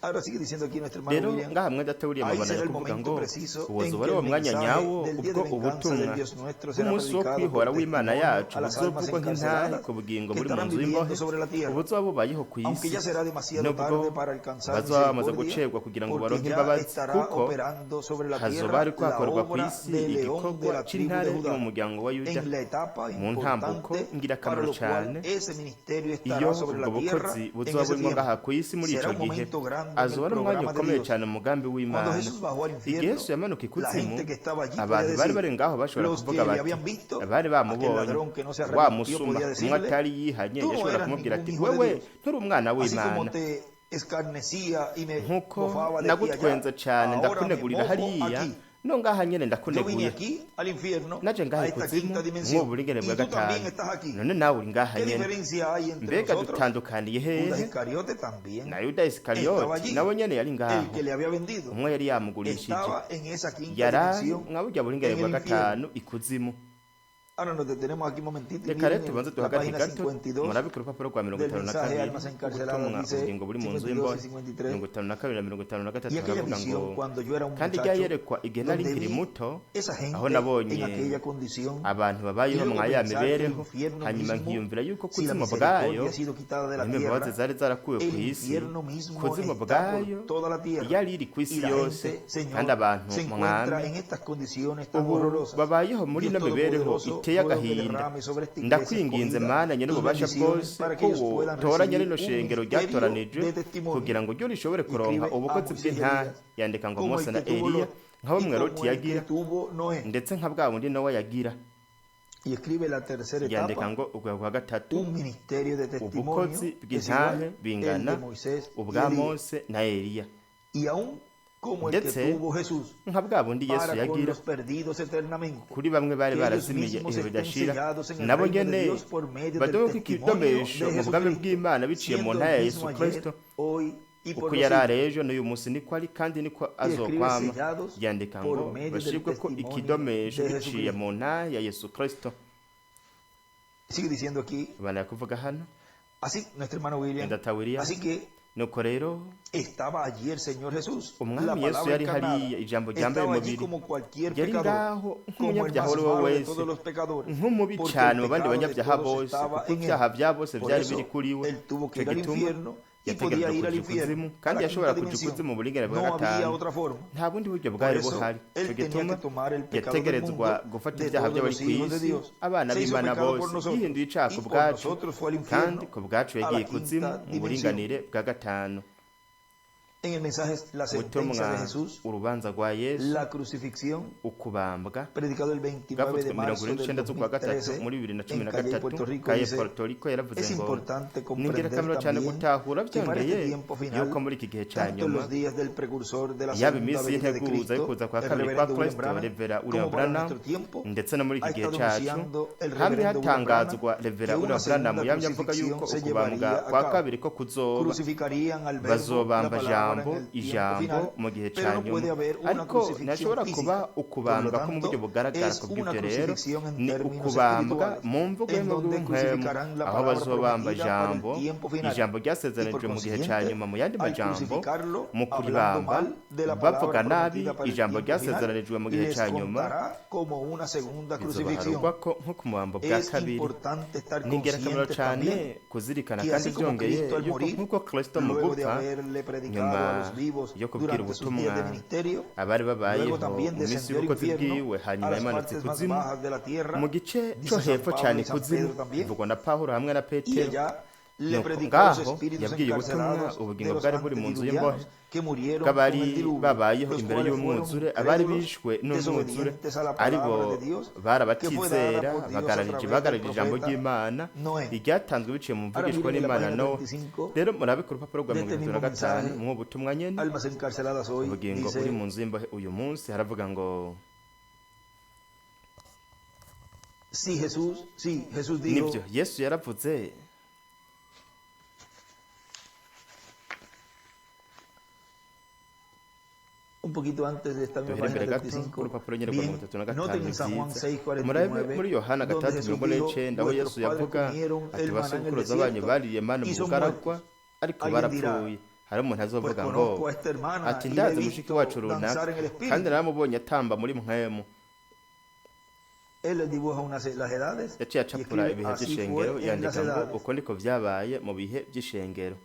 Ahora sigue diciendo aquí nuestro hermano Rero William: ngaha mwene data William ahí abandanya será el kuvuga momento ngo preciso uwo en zoba que ari wo el mwanya mensaje nyawo del día de ubwo venganza ubutumwa del Dios nuestro será bw'umunsi wo predicado por kwihora w'Imana testimonio yacu a las almas buzovugwa nk'intahe encarceladas ku bugingo que buri mu estarán nzu viviendo y'imbohe, sobre la tierra, ubuzoba bubayeho ku aunque isi, ya será demasiado nubwo tarde para alcanzar bazoba bamaze misericordia, gucerwa kugira ngo porque baronke ya imbabazi, estará kuko operando sobre la hazoba tierra hariko la hakorwa ku obra isi del león de igikorwa la tribu de c'intare yo Judá, mu muryango wa Yuda, en la etapa mu ntambuko importante para ngirakamaro lo cual cane ese ministerio estará iyo sobre la ubwo tierra bukozi en buzoba ese burimwo tiempo. ngaha ku isi muri Será ico un gihe, momento grande en el azoba ari umwanya programa de ukomeye Dios. cane mu mugambi Cuando w'Imana. Jesús bajó al Igihe infierno, Yesu yamanuka la ikuzimu, gente que estaba allí podía abantu bari decir, bari ngaho bashobora los que kuvuga le bati habían visto, bari aquel bamubonye ladrón que no se wa arrepintió musuma podía umwe decirle: atari yihanye tú no yashobora eras kumubwira ningún ati hijo de wewe Dios. nturi umwana Así como w'Imana, te escarnecía y me nkuko mofaba de ti allá, nagutwenza cane ahora me ndakunegurira mofo hariya aquí. no ngaha nyene Yo vine ndakuneguye, aquí al infierno, naje ngaha a esta ikuzimu quinta mw'ubu dimensión, buringane y bwa tú también gatanu, estás aquí. none nawe uri ngaha ¿Qué nyene. diferencia hay entre Mbega nosotros? dutandukaniye Judas hehe? Iscariote también Na Yuda estaba Isikariyoti allí, nawe nyene yari el ngaho, que le había vendido, umwe yari yamugurishije estaba en esa quinta yarari dimensión, mwa burya buringane en bwa el infierno. gatanu ikuzimu. Ahora nos detenemos aquí un momentito y Reka rero miren en tubanze la duhagarike página gato, 52 murabe ku rupapuro rwa mirongo del itanu na mensaje kabiri Almas Encarceladas, ubutumwa dice ubugingo buri mu nzu 52 y'imbohe, y 53. 52 na 53, Y aquella haravuga ngo visión cuando yo era un kandi muchacho, ryayerekwa igihe nari donde nkiri vi muto, esa gente aho nabonye en aquella condición, abantu babayeho y luego mwa ya pensar que el mibereho, infierno hanyuma mismo, nkiyumvira yuko si la kuzimu misericordia bwayo ha sido quitada de la nimba imbabazi tierra, zari zarakuwe ku el isi, infierno mismo kuzimu está bwayo por toda la tierra. yari iri ku isi Y la yose, gente, Señor, kandi abantu se encuentra mwami en estas condiciones tan ubu horrorosas. babayeho muri Dios ino mibereho Todopoderoso, iteye ruego que agahinda. derrame sobre esta iglesia Ndakwinginze escogida Mana nyene tus ububasha bendiciones bwose para que ko ellos puedan wotoranya recibir rino un shengero ministerio ryatoranijwe de testimonio. kugira ngo ryo rishobore kuronka Escribe ubukozi a Moisés y bw'intahe. Elías, Yandika ngo como Mose el na que tuvo Eliya Lot nka y bamwe Loti como el que yagira, tuvo Noé. ndetse nka bwa bundi Nowa yagira. Y escribe la tercera Yandika etapa, ngo urwego rwa gatatu, un ministerio de testimonio ubukozi es bw'intahe igual el bingana de Moisés y ubwa Elías, Mose na Eliya, y aún como el que ndetse tuvo Jesús nka bwa bundi Yesu para con yagira los perdidos eternamente, kuri bamwe bari que ellos barazimiye mismos ibihe estén bidashira, sellados en el nabo reino de nyene Dios por medio del badoke testimonio ikidomesho de mu bwami Jesucristo, bw'Imana biciye mu siendo ntahe ya el Yesu mismo ayer, Kristo, hoy y por uko los yari ari siglos. ejo n'uyu munsi niko ari kandi niko Y escribe azokwama. sellados Yandika por ngo medio del bashirwe ko testimonio ikidomesho de biciye Jesucristo. mu ntahe ya Yesu Kristo. Sigue diciendo aquí, Bana kuvuga hano así nuestro hermano William, Data William, así que nuko rero estaba allí el Señor Jesús, la umwami Yesu palabra yari encarnada, hariya, ijambo ryambaye estaba allí umubiri, como cualquier yari pecador, ngaho como el nk'umunyabyaha más uwo ari we malo de wese, todos los pecadores, nk'umubi porque cane el mu bandi pecado de banyabyaha todos bose, estaba kuko en él. ibyaha bya bose Por byari eso biri kuri we. él tuvo que Ico ir al gituma infierno y podía yategerezwa ir al kuja infierno, ikuzimu, a kandi la yashobora quinta kuja ikuzimu dimensión. mu buringane bwa No había gatanu, otra forma. nta bundi buryo Por bwari eso buhari. él Ico tenía gituma que tomar el pecado del yategerezwa mundo gufata de ibyaha todos by'abari los ku hijos de isi, Dios. abana Se hizo b'Imana pecado por bose, nosotros yihinduye icaha y ku por bwacu, nosotros fue al kandi infierno ku bwacu a yagiye la ikuzimu quinta mu dimensión. buringanire bwa gatanu. En el mensaje La sentencia Ubutumwa de Jesús, urubanza rwa Yesu, la crucifixión, ukubambwa, predicado el 29 bwavuzwe de mirongo marzo ine del n'icenda z'ukwa gatatu 2013 muri bibiri na cumi en na Cayey, gatatu, Puerto Rico, Calle dice, Puerto Rico, yaravuze es ngo importante ni comprender ingirakamaro cyane también gutahura que para byongeye este tiempo final, yuko muri iki gihe ca tanto en nyuma, los días del precursor de la yaba segunda iminsi venida de y'integuza yo Cristo, kuza kwa el kabiri kwa reverendo William Kristo, Branham, Revera William como para Branham, nuestro tiempo, ndetse no muri iki ha gihe estado cacu anunciando el hamwe reverendo William Branham hatangazwa Revera que una William Branham segunda yamye avuga yuko crucifixión se ukubambwa llevaría a kwa cabo. kabiri ko kuzoba, Crucificarían al verbo, la bazobamba palabra jambo en el tiempo ijambo final, mu gihe pero ca no puede nyuma, haber una ariko crucifixión ntihashobora kuba física. Por lo ukubambwa ko mu buryo tanto, bugaragara. es Ku una bw'ivyo rero crucifixión en ni términos ukubambwa espirituales, mu mvugo en donde y'umuhemu, crucificarán la aho palabra bazobamba prometida para el ijambo, tiempo final. ijambo Y por ryasezeranijwe mu gihe ca consiguiente, nyuma. Mu yandi al majambo, crucificarlo, mu hablando kuribamba mal de la bavuga palabra nabi prometida para el ijambo tiempo final, ryasezeranijwe mu gihe les ca nyuma, contará como una segunda crucifixión. bizobaharugwa ko nko ku mubambo bwa Es kabiri. importante estar Ni ingirakamaro conscientes cane también kuzirikana que kandi así como byongeye Cristo al yuko morir, nk'uko Kristo mu luego de gupfa, haberle predicado a nyuma los vivos yo kubwira durante sus ubutumwa días de ministerio, abari babayeho luego también mu minsi descendió al y'ubukozi infierno bwiwe, a hanyuma las yamanutse partes más ikuzimu bajas de la tierra, mu gice dice co San hepfo Pablo cane y San ikuzimu, Pedro también, bivugwa na Pawulo hamwe na y Petero. allá le Nuko predicó a los ngaho espíritus yabwiye ubutumwa encarcelados de ubugingo los bwari buri mu nzu y'imbohe antediluvianos que murieron con el bw'abari diluvio, babayeho los imbere cuales fueron y'umwuzure, abari incrédulos, bishwe n'umwuzure, desobedientes a la ari bo palabra de Dios bari que fue dada abatizera, por Dios a bagaranije través del bagararije ijambo profeta ry'Imana Noé. iryatanzwe biciye mu Ahora mvugishwa miren en la n'Imana página Nowa. 35 Rero murabe ku rupapuro rwa de mirongo este itatu na mismo gatanu mensaje, mu butumwa nyene Almas encarceladas hoy, ubugingo buri dice, mu nzu y'imbohe uyu munsi, haravuga ngo sí Jesús, sí, Jesús dijo, nibyo Yesu yaravuze, un poquito antes de esta misma duhere página imbere gato ku 35, rupapuro nyene rwa bien, mirongo itatu na gatanu noten en San Juan vyiza, 6, murabe muri 49, Yohana donde gatandatu Jesús mirongo ine dijo, n'icenda aho vuestros Yesu padres yavuga comieron ati el maná en el basokuruza banyu desierto bariye manu y mu son bugaragwa muertos. ariko Alguien dirá, barapfuye. Hari umuntu pues azovuga ngo conozco a esta hermana ati y la ndazi he mushiki visto wacu danzar runaka en el kandi espíritu. naramubonye atamba muri mpwemu. Él les dibuja unas, las edades Yaciye y acapura escribe, ibihe así vy'ishengero, fue en yandika las ngo edades. uko niko vyabaye mu bihe vy'ishengero.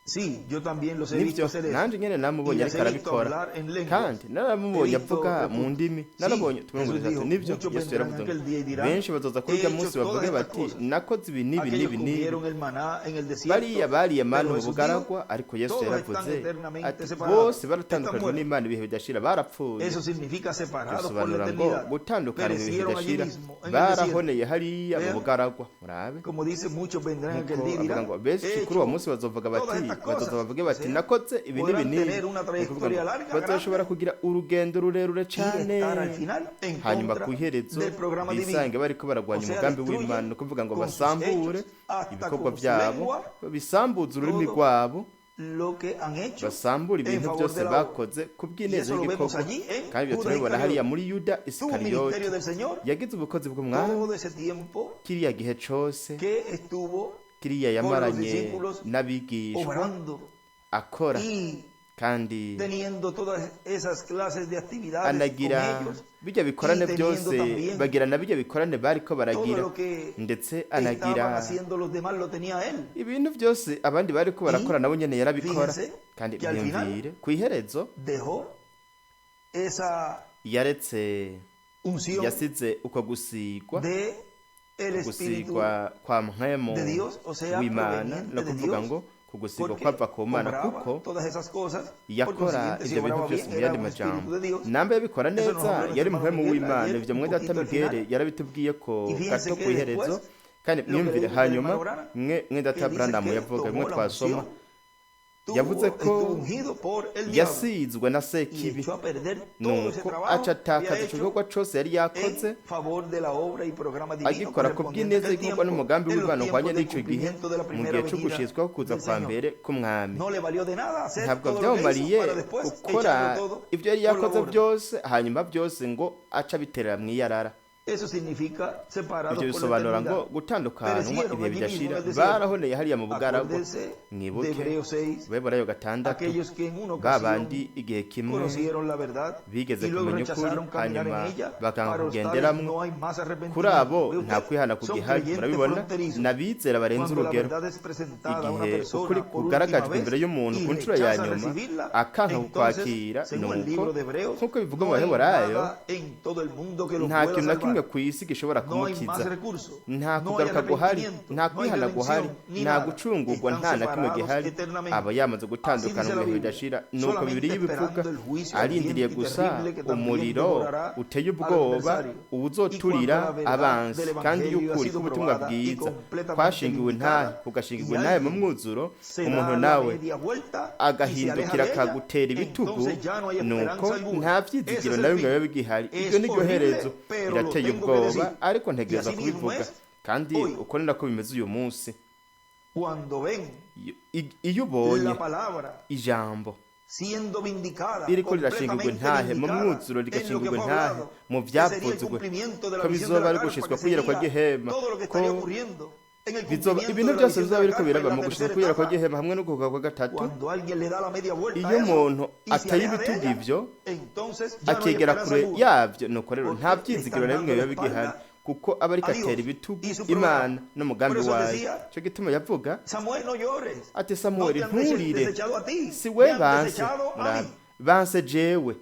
Sí, yo también los he visto Nivyo hacer eso nanje nyene y namubonye las ariko he visto arabikora, hablar en lenguas. kandi He naramubonye visto, avuga mu reput- ndimi, Sí, narabonye utumirongo Jesús dutatu. dijo, Nivyo muchos Yesu vendrán yaravuze ngo aquel día y dirán, benshi bazoza kuri he urya hecho munsi todas bavuge estas bati cosas. nakoze ibi n'ibi Aquellos n'ibi n'ibi. comieron el maná en el Bariya desierto, bariye manu pero mu Jesús dijo, bugaragwa, ariko Yesu todos están yaravuze eternamente ati separados, bose están baratandukanijwe muertos. n'Imana ibihe bidashira, barapfuye. Eso significa separados por la Bisobanura ngo eternidad. gutandukana ibihe Perecieron allí bidashira, mismo, en el desierto. barahoneye hariya mu Vean, bugaragwa. Murabe como dice, muchos vendrán aquel nkuko día y avuga dirán, ngo benshi he kuri uwo hecho munsi bazovuga todas bati estas bazoza cosas. bavuge O bati sea, nakoze ibi n'ibi podrán n'ibi. tener una Ni ukuvuga ngo trayectoria larga, bazoshobora grande, kugira urugendo rurerure y cane, estar al final en hanyuma contra ku iherezo del programa divino. bisange bariko O baragwanya sea, umugambi w'Imana, destruyen ni ukuvuga ngo con sus basambure hechos, hasta ibikorwa con su vyabo, lengua, bisambuze ururimi todo rwabo, lo que han hecho Basambura en ibintu favor byose de la obra. bakoze ku Y bw'ineza eso lo vemos y'igikorwa. allí en Kandi ibyo Judas turabibona hariya Iscariote. muri Yuda Tuvo un Isikariyoti. ministerio del Señor Yagize ubukozi bw'umwami todo ese tiempo kiriya gihe cose, que estuvo kiriya con los yamaranye discípulos n'abigishwa obrando akora, y kandi teniendo todas esas clases de actividades con anagira ellos bijya y bikorane teniendo byose, también bagira na bijya bikorane bariko todo baragira, lo que ndetse estaban anagira haciendo los demás lo tenía él. ibintu byose abandi bariko barakora Y nabo nyene yarabikora. fíjense Kandi que al final mwiyumvire kw'iherezo dejó esa yaretse, unción yasize uko gusigwa, de el Espíritu gusigwa kwa mpwemu de Dios, o sea, w'Imana, proveniente no de kuvuga Dios, ngo kugusigwa porque kwava ku Mana, obraba kuko todas esas cosas, por yakora consiguiente, si ivyo bintu obraba byose. bien, Mu era yandi un Espíritu majambo, de Dios. namba yabikora Eso nos neza habló nuestro yari hermano mpwemu Miguel w'Imana. ayer Ivyo un mwene data poquito al Miguel final. yarabitubwiye ko Y fíjense gato que kw'iherezo. después, Kandi lo que mwiyumvire leímos del hanyuma hermano Branham, mwe que data dice Branham que yavuga tomó bimwe la twasoma, unción, yavuze ko estuvo ungido por el diablo yasizwe na y Sekibi, echó a perder todo ese nuko trabajo aca que atakaza había ico hecho gikorwa cose yari yakoze en favor de la obra y programa divino agikora ku correspondiente a bw'ineza aquel y'igikorwa tiempo, n'umugambi en los w'Imana uhwanye tiempos del n'ico gihe, cumplimiento de la mu primera gihe co venida gushitswaho kuza del kwa Señor. mbere k'umwami. No le valió de nada hacer Ntabwo todo lo que hizo byamumariye para después gukora echarlo todo ibyo yari por la yakoze borda. byose, hanyuma byose ngo aca abiterera mw'iyarara. Eso significa separados Ibyo por la bisobanura ngo eternidad. gutandukanwa Perecieron ibihe allí mismo en bidashira, el desierto. barahoneye hariya mu bugaragwa. Acuérdense de Mwibuke Hebreos 6, Abaheburayo 6, aquellos que en una ba bandi ocasión igihe kimwe conocieron la verdad bigeze y luego kumenya ukuri, rechazaron caminar en hanyuma ella. bakanga Para los tales kugenderamwo. no hay más Kuri arrepentimiento. abo ¿Ve nta usted? kwihana Son kugihari. creyentes Murabibona, fronterizos. n'abizera barenze Cuando la urugero. verdad es presentada a una Igihe persona ukuri por última kugaragajwe vez imbere y'umuntu y ku nshuro ya rechaza nyuma, recibirla, akanka entonces, kukwakira, según el nuko libro de Hebreos, nk'uko bivugwa mu no hay Baheburayo, nada en todo el mundo que lo nta pueda kintu na kimwe salvar. ku isi gishobora No hay más kumukiza. recurso, Nta no hay kugaruka guhari, arrepentimiento, nta no hay kwihana guhari, redención, ni nta nada. gucungurwa, Están nta na kimwe separados gihari. eternamente. Aba yamaze Así gutandukana dice mu la bihe Biblia, bidashira. Nuko solamente Bibiliya ibivuga, esperando el juicio arindiriye ardiente y gusa terrible que también umuriro devorará uteye al ubwoba adversario. Y cuando uwuzoturira la verdad abansi. del Kandi iyo Evangelio ha ukuri sido k'ubutumwa probada y bwiza completamente kwashingiwe intahe, vindicada, kugashingirwa y intahe mu alguien mwuzuro, se umuntu da la nawe media vuelta y se aleja agahindukira de ella, akagutera ibitugu, entonces ya no hay nuko esperanza alguna. nta Ese vyizigiro es na el bimwe biba fin. bigihari. Es Iryo ni ryo horrible, herezo. pero lo Birateye tengo que ubwoba, decir. ariko Y ntegerezwa así mismo kubivuga. es Kandi hoy, uko ni nako bimeze uyu munsi. cuando ven Iyo ubonye la palabra ijambo siendo vindicada, ririko rirashingirwa completamente intahe mu vindicada mwuzuro, en lo que rigashingirwa fue intahe hablado, mu que sería el vyavuzwe, cumplimiento de la ko visión de bizoba la ari carpa, ugushitswa que kwiyera kwa sería gihema, todo lo que ko estaría ocurriendo en el bizoba cumplimiento ibintu de la byose visión de bizoba la biriko carpa en biraba la mu gushitswa tercera kwiyera kwa etapa. gihema hamwe no kugaruka kwa gatatu. Cuando alguien le da la media vuelta a Iyo eso umuntu y se ateye aleja de ibitugu ella, ivyo, entonces ya no hay akegera esperanza kure alguna, yavyo, nuko rero nta porque le vyizigiro están na bimwe dando la biba bigihari, espalda kuko aba ariko a atera Dios ibitugu y su programa. Imana n'umugambi Por eso wayo. decía, Ico gituma yavuga Samuel, no llores, ati: no Samueli, te han nturire, desechado a ti, si me we han banse, desechado a murabe mí. banse jewe.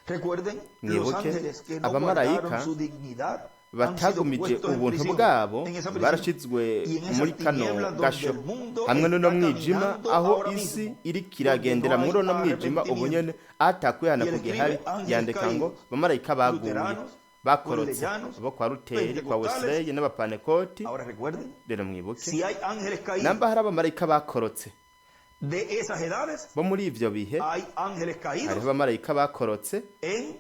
Recuerden, los Mwibuke ángeles que no abamarayika guardaron su dignidad han sido batagumije puestos en ubuntu prisión, bwabo, en esa prisión, barashizwe y en esas muri kano tinieblas donde gasho el mundo hamwe n'uno está mwijima, caminando aho ahora isi mismo, iriko donde iragendera no hay muri uno mwijima ubu arrepentimiento. nyene atakwihana Y él kugihari. escribe ángeles Yandika ngo caídos, bamarayika baguye, luteranos, bakorotse, wesleyanos, bo kwa Ruteri, kwa pentecostales. Wesley n'abapanekoti. Ahora recuerden, Rero mwibuke, si hay ángeles caídos namba hari abamarayika bakorotse de esas edades, bo muri ivyo bihe, hay ángeles hariho caídos abamarayika bakorotse en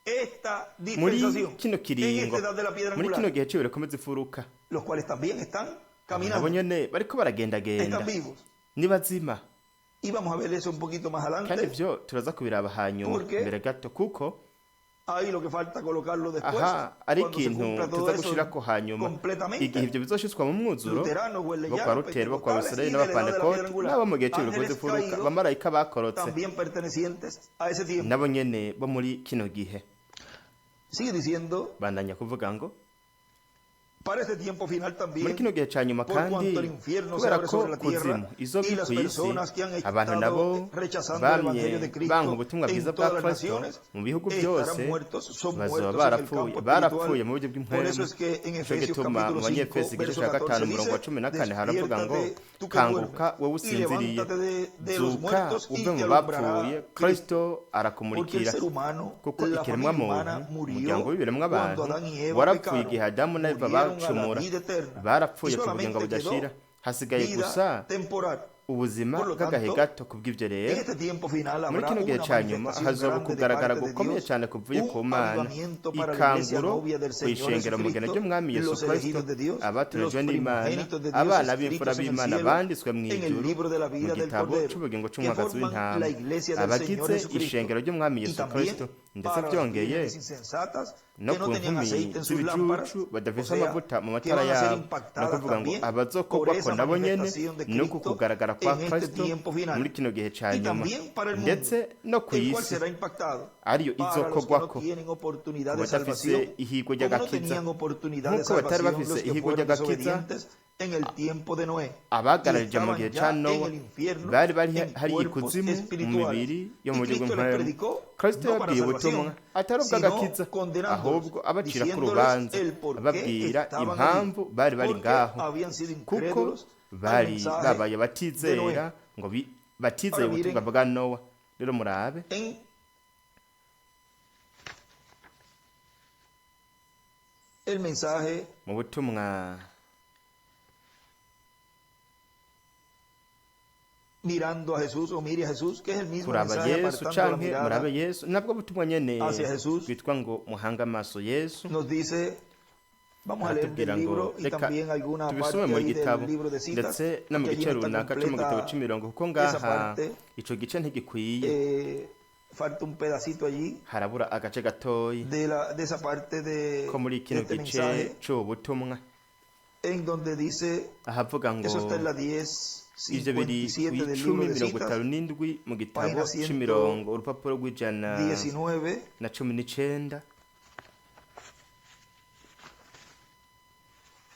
esta muri dispensación, kino en kiringo, esta edad de la piedra muri kino angular, gihe c'ibiro bikomeza imfuruka. los cuales también están Nabo caminando, nyene bariko baragendagenda, están vivos. ni bazima. Y vamos a ver eso un poquito más Kandi adelante. ivyo turaza kubiraba hanyuma Porque mbere gato, kuko ahí lo que falta colocarlo después, aha ari cuando se ikintu cumpla todo tuza eso gushirako hanyuma, completamente. igihe ivyo bizoshitswa mu mwuzuro, Luteranos, bo kwa wesleyanos, Ruteri, bo kwa pentecostales Wesley y de la edad de la piedra n'abapanekoti angular, n'abo mu gihe c'ibiro bikomeza ángeles imfuruka, caídos abamarayika bakorotse también pertenecientes a ese tiempo. nabo nyene bo muri kino gihe. Sigue diciendo, Bandanya kuvuga ngo para este tiempo final muri también, kino gihe ca nyuma por kandi, cuanto el infierno se kubera abre ko sobre la tierra kuzimu izoba y iri las ku isi, personas que han abantu estado nabo rechazando el bamye Evangelio de banka Cristo ubutumwa bwiza en bwa todas las Kristo naciones mu bihugu estarán byose muertos, son bazoba muertos en el barapfuye, campo barapfuye espiritual. mu buryo Por bw'impwemu. eso es que en Nico Efesios gituma mu capítulo 5, Banyefesi igice verso ca 5 14 umurongo wa dice, 14 haravuga ngo: despiértate tú que kanguka duermes wewe y usinziriye, levántate de los zuka muertos y uve te mu alumbrará bapfuye, Cristo. Kristo Porque el arakumurikira. ser humano, Kuko la ikiremwa familia muntu, humana umuryango murió w'ibiremwa cuando abantu Adán y Eva warapfuye pecaron, igihe Adamu na Eva murieron a la bacumura, vida eterna y barapfuye ku bugingo solamente budashira, quedó hasigaye vida gusa temporal. Ubuzima Por lo bw'agahe tanto, gato. Kubw'ivyo en rero, este tiempo final muri habrá kino gihe una ca nyuma manifestación hazoba grande de ukugaragara parte de gukomeye Dios, cane kuvuye ku un Mana, avivamiento para la iglesia ikanguro novia del Señor kw'ishengero mugena Jesucristo, ry'Umwami Yesu los Kristo, elegidos de Dios, los abatorejwe n'Imana, primogénitos de Dios abana b'imfura escritos en el b'Imana cielo, banditswe en el mw'ijuru libro de la mu vida del gitabo Cordero, c'ubugingo que c'umwagazi forman w'intama, la iglesia del Señor abagize Jesucristo, ishengero ry'Umwami y Yesu también Kristo, ndetse para las vyongeye vírgenes insensatas no que no ku tenían nkumi aceite en sus lámparas, z'ibicucu o badafise sea, amavuta mu que matara van a ser yabo, ni impactadas ukuvuga ngo también por abazokorwako esa nabo nyene manifestación de nuku Cristo kugaragara kwa en este Kristo tiempo muri final, kino gihe ca y nyuma, también para el mundo, ndetse no ku el cual isi será impactado ariyo para los que no izokorwako tienen oportunidad ku de badafise salvación, ihigwe como no ry'agakiza, tenían oportunidad de nk'uko batari salvación bafise los que ihigwe fueron ry'agakiza desobedientes en el tiempo de Noé y abagararije mu gihe estaban ca ya en Nowa el infierno bari bari en hari cuerpos ikuzimu mu espirituales. mibiri yo Y mu buryo Cristo les bw'impwemu. predicó Kristo no para yababwiye ubutumwa salvación, atari sino ubw'agakiza, condenándolos, ahubwo abacira ku diciéndoles rubanza, el por qué ababwira estaban allí, impamvu bari bari porque ngaho, habían sido kuko incrédulos al bari mensaje babaye de Noé. batizera ngo batizeye Ahora ubutumwa miren bwa Nowa. Rero murabe en el mensaje mu butumwa mirando a Jesús o mire a Jesús, que es el mismo kuraba mensaje Yesu apartando la canke mirada murabe Yesu, nabwo butumwa nyene hacia Jesús, bwitwa ngo muhange amaso Yesu. nos dice, vamos a leer del Aratubwira ngo libro y reka también alguna tubisome parte mu ahí del gitabo libro de citas, ndetse no mu porque allí gice no está runaka co mu gitabo completa c'imirongo, kuko esa ngaha parte, ico gice ntigikwiye, falta un pedacito allí harabura agace gatoyi de esa parte ko muri de kino este gice mensaje, c'ubu butumwa en donde dice, ahavuga ngo eso está en la ivyo biri 10:57 del kw'icumi libro de mirongo citas, itanu n'indwi mu gitabo página c'imirongo, urupapuro rw'ijana 119. na cumi n'icenda.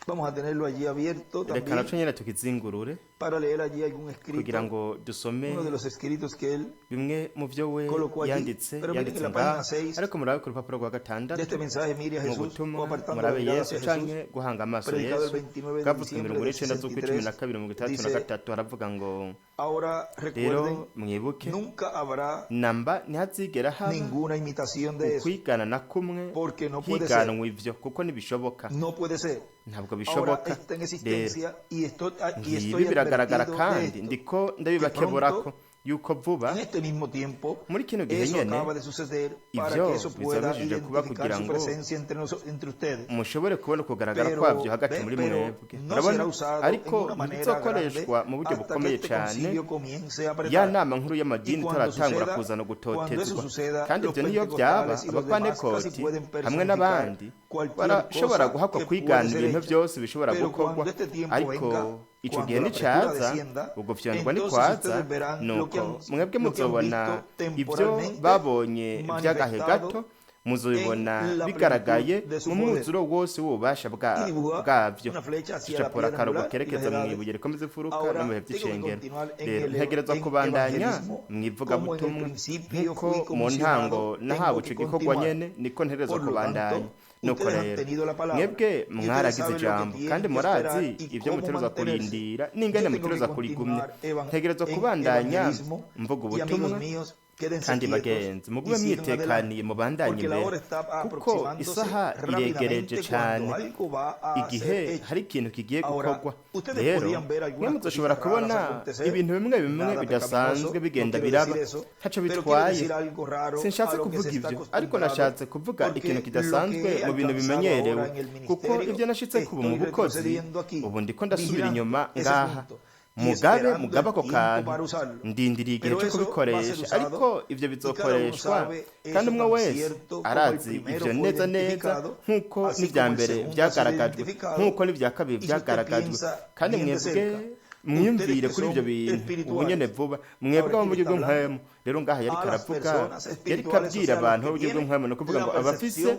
Vamos a tenerlo allí abierto Reka también naco nyene tukizingurure para leer allí algún kugira escrito, ngo dusome uno de los escritos que él bimwe mu vyo we colocó allí. yanditse Pero miren yanditse en la ngaha. página 6 Ariko murabe ku rupapuro rwa de gatandatu este mensaje, mire a mu Jesús o butumwa apartando la murabe mirada Yesu hacia Jesús, canke guhanga amaso predicado el Yesu, 29 de bwavuzwe diciembre mirongo del n'icenda z'ukw'icumi na 63, kabiri 61 dice, gatatu, haravuga ngo ahora rero recuerden, mwibuke nunca habrá namba ntihazigera haba ninguna imitación de eso, ukwigana na kumwe porque no puede ser, higanwa ivyo, kuko ntibishoboka, no puede ser. ntabwo Ahora bishoboka. está en Rero existencia y ngibi estoy biragaragara advertido de kandi esto, ndiko que ndabibakeburako pronto, yuko vuba en este mismo tiempo, muri kino gihe eso nyene acaba de suceder para ivyo que eso pueda bizoba kuba identificar kugira su ngo presencia entre ustedes. mushobore kubona ukugaragara Pero, kwavyo hagati ve, muri pero mwebwe. no Murabona, será usado en ariko una manera ntibizokoreshwa grande mu buryo hasta que bukomeye este cane concilio comience a ya apretar. nama nkuru Y y'amadini cuando itaratangura suceda, kuzana cuando ugutotezwa. eso suceda, Kandi los ivyo niyo byaba, pentecostales y los demás casi abapanekoti pueden hamwe personificar n'abandi cualquier barashobora cosa guhakwa que kwigana puede ser ibintu hecha. byose bishobora Pero gukorwa, cuando este tiempo ariko venga, ico cuando gihe la apretura nicaza, descienda, ugufyondwa entonces nikwaza, ustedes verán lo que nuko han, mwebwe lo que han muzobona visto ivyo temporalmente babonye vy'agahe manifestado gato, muzobibona en la bigaragaye plenitud de su mu poder. mwuzuro wose w'ububasha Y dibuja bwavyo. una flecha hacia la Gicapura piedra akarongo angular y las kerekeza edades. mw'ibuye rikomeza imfuruka no Ahora mu bihe tengo que vy'icengero. continuar en Rero el ntegerezwa en kubandanya evangelismo como en el mw'ivugabutumwa principio nk'uko fui mu ntango comisionado, nahawe tengo ico que gikorwa continuar. nyene, niko ntegerezwa Por lo kubandanya. tanto, Nuko ustedes han rero tenido la palabra mwebwe y ustedes mwaragize saben lo que ijambo tienen kandi que murazi esperar y ivyo cómo mutegerezwa mantenerse. kurindira Yo n'ingene tengo que mutegerezwa kurigumya. continuar Ntegerezwa en kubandanya evangelismo mvuga y amigos ubutumwa míos, quédense kandi quietos bagenzi y mugume sigan adelante, mwitekaniye mubandanye porque la imbere, hora está kuko aproximándose isaha iregereje rápidamente cuando cane algo va a igihe ser hecho. hari ikintu kigiye Ahora, gukorwa. ustedes Rero podían ver mwe algunas muzoshobora cositas raras kubona acontecer, ibintu bimwe bimwe nada bidasanzwe pecaminoso, no bigenda quiero biraba, decir eso, ntaco pero quiero bitwaye. decir algo raro a Sinshatse lo que kuvuga se está ivyo, ariko acostumbrado, nashatse kuvuga ikintu porque lo que kidasanzwe he mu bintu alcanzado bimenyerewe, ahora en el kuko ministerio, ivyo nashitse kubu mu estoy bukozi retrocediendo aquí, ubu ndiko ndasubira vigilando inyuma ese ngaha. punto y Mugabe esperando mugabe el ako tiempo kantu, para usarlo. ndindiriye igihe Pero co eso va a ser kubikoresha, usado ariko ivyo y cada uno bizokoreshwa sabe kandi eso umwe tan wese cierto como el arazi primero ivyo fue neza neza identificado, nk'uko así n'ivya como el mbere segundo ha sido vyagaragajwe, identificado. nk'uko n'ivya kabiri Y si usted vyagaragajwe. piensa Kandi bien de mwebwe cerca, ustedes mwiyumvire que kuri ivyo son bintu ubu nyene espirituales, vuba, mwebwe ahora abo aquí mu le buryo está hablando bw'impwemu. Rero ngaha yariko a las aravuga, personas yariko espirituales, o abwira sea, los abantu que b'uburyo tienen bw'impwemu, ni ukuvuga la ngo abafise percepción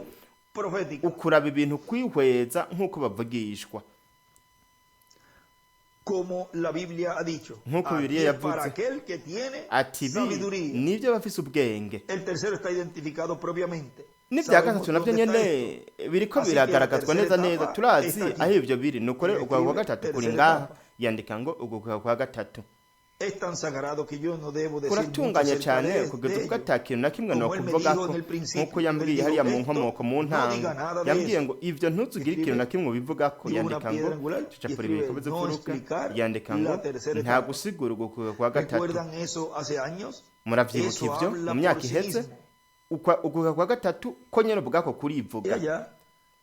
profética, ukuraba ibintu kwihweza nk'uko bavugishwa, como la Biblia ha dicho. nk'uko Aquí Bibiliya es para yavuze aquel que tiene ati ibi sabiduría. nibyo abafise ubwenge. El tercero está identificado propiamente. N'ibya Sabemos gatatu navyo dónde está nyene esto. biriko Así que la biragaragazwa tercera neza neza, etapa turazi está aho aquí. ivyo biri. Nuko Él rero ugwa kwa escribe gatatu kuri tercera ngaha, etapa. yandika ngo ugwa kwa gatatu. Es tan sagrado que yo no debo decir mucho Kuratunganye acerca cyane de kugeza ubwo ello. ata kintu na kimwe Como él me nokuvuga dijo ko en el principio, nk'uko él yambwiye dijo, hariya mu esto, nkomoko mu no ntango diga nada de yambwiye eso. ngo ivyo ntuzugire ikintu na Escribe, kimwe ubivugako dibuja una yandika ngo piedra angular y cacapura ibiri escribe, kubuza no imfuruka explicar yandika ngo la tercera nta etapa. gusigura ugukuka kwa gatatu. ¿Recuerdan eso hace años? Muravyibuka Eso ivyo mu habla myaka por sí iheze mismo. Ugukuka kwa gatatu ko nyene ubwako Y kurivuga allá,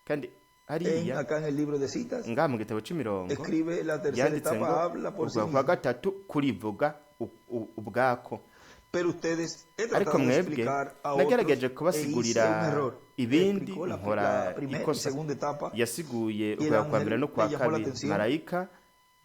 kandi hariya acá en el libro de citas, ngaha mu gitabo c'imirongo escribe la tercera yanditse ngo etapa, habla por sí ugukuka kwa mismo. gatatu kurivuga ubwako. Pero ustedes, he Ariko tratado de mwebwe explicar a otros nagerageje e hice un kubasigurira error. Ibindi Explicó la, nkora la primera y ikosa. segunda etapa Yasiguye y el ugukuka kwa mbere ángel no kwa le llamó la kabiri atención. marayika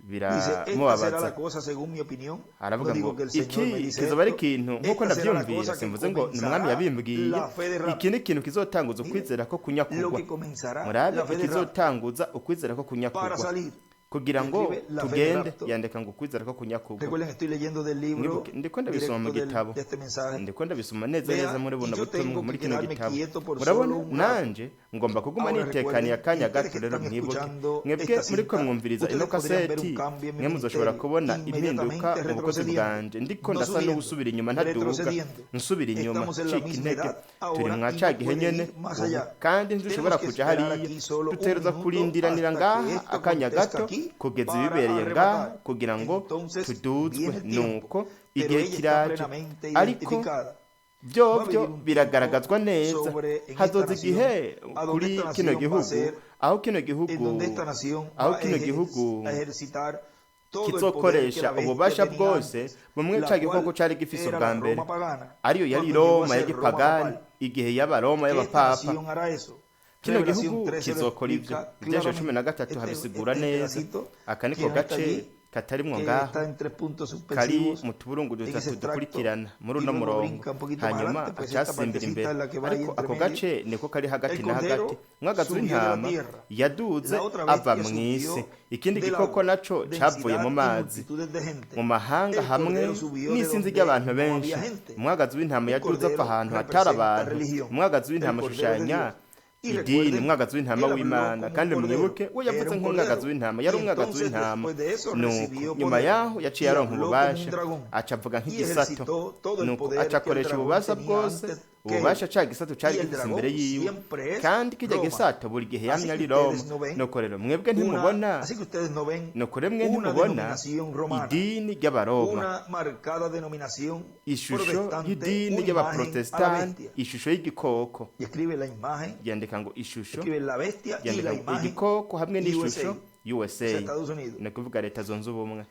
Dice, esta será biramubabaza la cosa según mi opinión. No aravuga digo ngo que el Señor iki me dice kizoba ari esto. ikintu nk'uko Esta será la ndavyumvira cosa que simvuze ngo ni umwami comenzará yabimbwiye la fe de iki rapto. ni ikintu kizotanguza Mire, ukwizera ko lo kunyakugwa que comenzará murabe la fe de rapto ikizotanguza ukwizera ko para kunyakugwa salir. Kugira ngo Escribe la fe de tugende rapto. yandika ngo ukwizera ko kunyakugwa. Recuerden, estoy leyendo del libro Mwibuke ndiko ndabisoma mu directo gitabo de este mensaje. ndiko ndabisoma neza Vea, neza muri y buno yo butumwa tengo muri que kino quedarme gitabo quieto por murabona solo un rato. nanje ngomba kuguma Ahora nitekaniye recuerden, akanya y ustedes gato que rero están mwibuke escuchando mwebwe esta muriko cinta, mwumviriza ino ustedes podrían ver kaseti un cambio en mi mwe muzoshobora ministerio, kubona impinduka inmediatamente mu bukozi retrocediendo, bwanje ndiko no ndasa subiendo, n'uwusubira inyuma ntaduga retrocediendo. nsubira inyuma Estamos en la ncika misma intege edad turi ahora mwa y ca no gihe puede nyene ir más ubu allá. kandi ntidushobora Tenemos que kuja esperar hariya aquí solo un dutegerezwa minuto kurindiranira hasta ngaha que esto akanya acontezca gato aquí kugeza para ibibereye ngaha arrebatar. kugira ngo Entonces tuduzwe viene el tiempo, nuko pero igihe ella está kiraje plenamente ariko identificada. Va a vyovyo venir un tiempo biragaragazwa neza sobre en esta hazoza nación, igihe a donde kuri esta kino nación va a gihugu ser, aho kino en gihugu donde esta nación aho va a kino gihugu a ejercitar todo el poder que kizokoresha la bestia ububasha tenía bwose antes, bumwe la ca gikoko cual cari gifise era ubwa la mbere Roma pagana, ariyo yari cuando llegó a Roma ser Roma y'igipagani papal. igihe yaba Roma Esta y'abapapa nación hará eso. Kino Revelación gihugu 13 lo kizokora ivyo explica ivyasha cumi na claramente. gatatu habisigura Este neza pedacito aka niko que no está gace allí, katarimwo que ngaho está en tres puntos kari suspensivos mu tuburungu en ese dutatu extracto dukurikirana muri y uno luego murongo brinca un poquito más hanyuma adelante, pues esta acasimbira imbere partecita es la que va ahí ariko entre ako medio. gace niko kari hagati El na hagati cordero umwagazi subió de la w'intama tierra. yaduze La otra ava bestia mw'isi subió ikindi del gikoko agua, naco cavuye densidad mu y mazi multitudes de gente. mu mahanga El hamwe cordero subió de n'isinzi donde ry'abantu no benshi había gente. Umwagazi w'intama Un yaduze ava cordero ahantu hatari representa abantu religión, umwagazi el w'intama cordero de ashushanya Dios. Y idini recuerden, umwagazi w'intama él habló w'Imana como un kandi cordero, mwibuke we yavuze era un nk'umwagazi cordero. w'intama yari Y umwagazi entonces w'intama después de eso nuko recibió nyuma poder yaho yaciye y aronka habló como un ububasha dragón aca avuga y nk'igisato ejercitó todo el nuko poder aca que el akoresha dragón ububasha tenía bwose antes que él. ububasha ca gisato cari Y el gifise imbere dragón yiwe siempre es kandi kirya Roma. gisato buri gihe Así yamye que ari Roma ustedes no ven nuko rero mwebwe una, ntimubona así que ustedes no ven nuko rero mwe una ntimubona denominación romana, idini ry'abaroma una marcada denominación ishusho protestante, y'idini una imagen a la ry'abaprotestante bestia. ishusho y'igikoko Y escribe la imagen, yandika ngo ishusho escribe la bestia y yandika la ngo imagen igikoko hamwe n'ishusho USA, o USA sea, Estados Unidos. ni ukuvuga leta zunze ubumwe.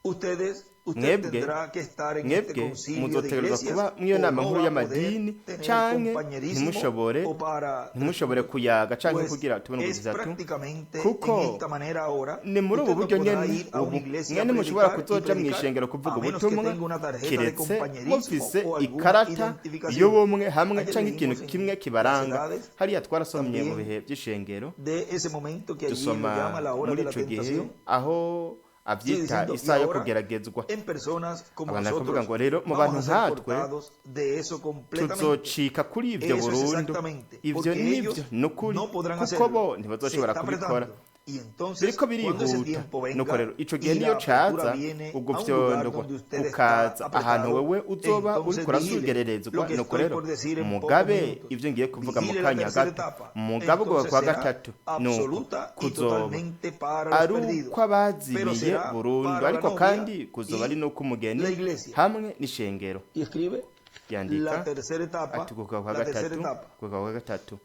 Ustedes, usted Mwebwe tendrá que estar en este mwebwe concilio de muzotegerezwa iglesias kuba mw'iyo o nama no nkuru va a poder y'amadini tener canke compañerismo ntimushobore o para ntimushobore kuyaga canke pues kugira tubone es bitatu prácticamente en kuko esta manera ahora. Ni muri ubu Usted no buryo podrá nyene ir a una ubu iglesia a mwene mushobora predicar y kuzoja predicar mw'ishengero kuvuga a menos que ubutumwa tenga una tarjeta de kiretse compañerismo mufise o alguna ikarata identificación. y'ubumwe hamwe Ayer canke ikintu leímos en kimwe las kibaranga edades hariya twarasomye mu también bihe vy'ishengero de ese momento que allí lo dusoma llama la hora muri de la ico gihe tentación. aho Sigue avyita diciendo, y isaha yo ahora kugeragezwa en personas como abantu bakavuga nosotros ngo rero mu vamos bantu a ser nkatwe cortados de eso completamente. tuzocika kuri ivyo Eso es burundu exactamente, ivyo porque nivyo ellos ni ukuri no podrán kuko hacerlo. bo Se ntibazoshobora está kubikora apretando. Y entonces, biriko cuando ese birihuta tiempo nuko venga rero ico gihe y la niyo apertura caza viene ubwo a un lugar vyondogwa donde usted está ukaza ahantu apretado, wewe uzoba entonces uriko vigile urasugererezwa lo que nuko estoy rero por decir en pocos mugabe minutos. ivyo ngiye kuvuga mu Vigile la kanya tercera gato etapa. mugabe ubwo Entonces kwa será gatatu nuko absoluta y kuzoba totalmente para los ari perdidos, uko pero abazimiye será burundu para la ariko novia kandi kuzoba ari y n'uko umugeni la iglesia. hamwe n'ishengero Y escribe la yandika tercera etapa, ati kugaruka kwa la tercera gatatu etapa. kugaruka kwa gatatu.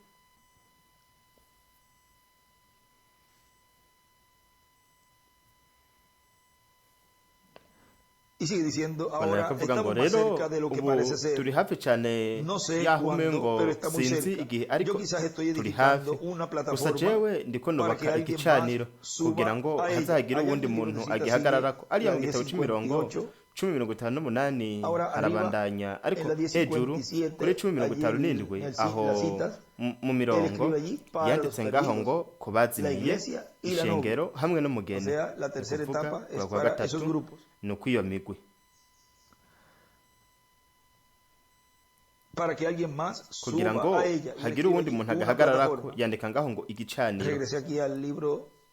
Y sigue diciendo, Bana ahora bakavuga ngo estamos más rero cerca de lo que ubu parece ser. turi hafi cyane No sé y'aho cuándo, umengo pero está muy sinzi cerca. igihe Yo ariko quizás estoy turi hafi edificando una gusa plataforma jewe ndiko para que nubaka alguien más igicaniro kugira suba ngo a ella. hazagire Allá en uwundi el libro muntu de citas sigue agihagararako ariya la mu gitabo c'imirongo 1058. 10:58 Ahora arriba harabandanya ariko en la hejuru 1057, kuri cumi mirongo allí itanu en n'indwi aho las citas, mu él mirongo escribe allí para los yanditse ngaho perdidos, ngo ku la bazimiye iglesia y la novia. ishengero hamwe O n'umugeni sea, la ni tercera ukuvuga etapa es kuva kwa para esos gatatu grupos. ni ukw'iyo migwi Para que alguien más kugira suba ngo a ella. Y él hagire escribe uwundi allí muntu una agahagararako plataforma. yandika ngaho ngo igicaniro. Regresé aquí al libro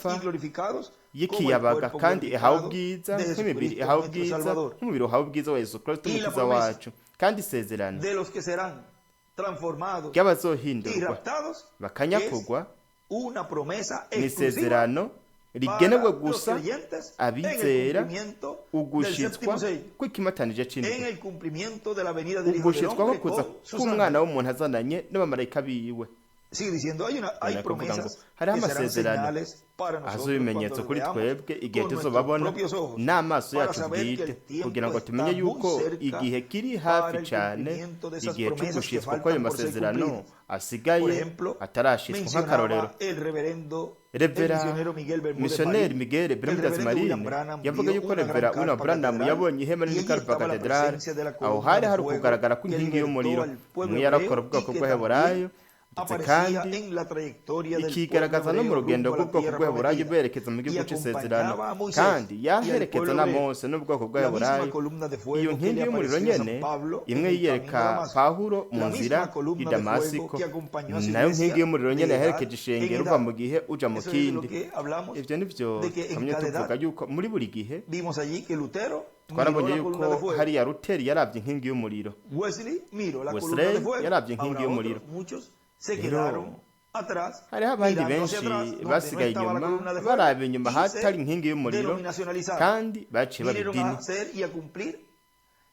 barapfa y glorificados como el y'ikiyabaga cuerpo kandi ihawe glorificado ubwiza de nk'imibiri Jesucristo ihawe nuestro ubwiza Salvador. nk'umubiri uhawe ubwiza wa Yesu Kristo Y la umukiza promesa wacu kandi isezerano de los que serán transformados y ry'abazohindurwa raptados es bakanyakugwa una promesa ni exclusiva isezerano para rigenewe los gusa creyentes en el abizera cumplimiento del ugushitswa séptimo sello, kw'ikimatanije en c'indwi el cumplimiento de la venida del Hijo del ugushitswa ko Hombre kuza con sus k'umwana ángeles. w'umuntu azananye n'abamarayika biwe. Sigue diciendo, hay Bandanya kuvuga ngo promesas hariho que serán amasezerano señales para azo nosotros ibimenyetso cuando los kuri veamos twebwe igihe con nuestros tuzobabona propios ojos, n'amaso para yacu saber que bwite el tiempo kugira ngo está tumenye muy yuko cerca igihe kiri hafi para el cyane cumplimiento de esas igihe promesas que c'ugushitswa kw'ayo faltan por ser masezerano cumplidas. Por asigaye ejemplo, atarashitswa. Nk'akarorero, mencionaba el reverendo, el Revera misionero Miguel Bermúdez misiyoneri Marín, Miguel que el Bermúdez reverendo Marine William Branham yavuga vio yuko una gran Revera William carpa Branham catedral yabonye ihema y nini allí Carpa estaba la Catedrale presencia de la aho columna hari de hari fuego ukugaragara que kw'inkingi libertó y'umuriro al pueblo umwe yarakora hebreo y ubwoko que bw'Abaheburayo también ndetse aparecía kandi en la trayectoria del pueblo ikigaragaza no mu hebreo rugendo rumbo a la rw'ubwoko tierra bw'Abaheburayo prometida berekeza mu y gihugu c'isezerano acompañaba a Moisés kandi y al yaherekeza pueblo na hebreo. Mose n'ubwoko La misma bw'Abaheburayo. columna de Iyo fuego que nkingi le y'umuriro apareció a San nyene Pablo en imwe el camino a yiyereka Damasco, Pawulo mu la nzira misma i columna de fuego Damasiko que acompañó a su nayo nkingi iglesia y'umuriro de nyene edad yaherekeje en ishengero uva edad. mu gihe uja mu Eso es de lo kindi. que hablamos, Ivyo nivyo de que en twamye cada tuvuga edad yuko muri buri gihe vimos allí que Lutero miró twarabonye la columna de yuko fuego, hariya Ruteri yaravye inkingi y'umuriro, Wesley miró la columna de Wesley fuego. yaravye inkingi Ahora y'umuriro. otros, muchos se Rero quedaron atrás, hariho abandi mirando hacia benshi atrás, donde no basigaye estaba la inyuma columna de fuego, baraba inyuma y hatari se inkingi y'umuriro denominacionalizaron. kandi baciye baba Vinieron idini a hacer y a cumplir esa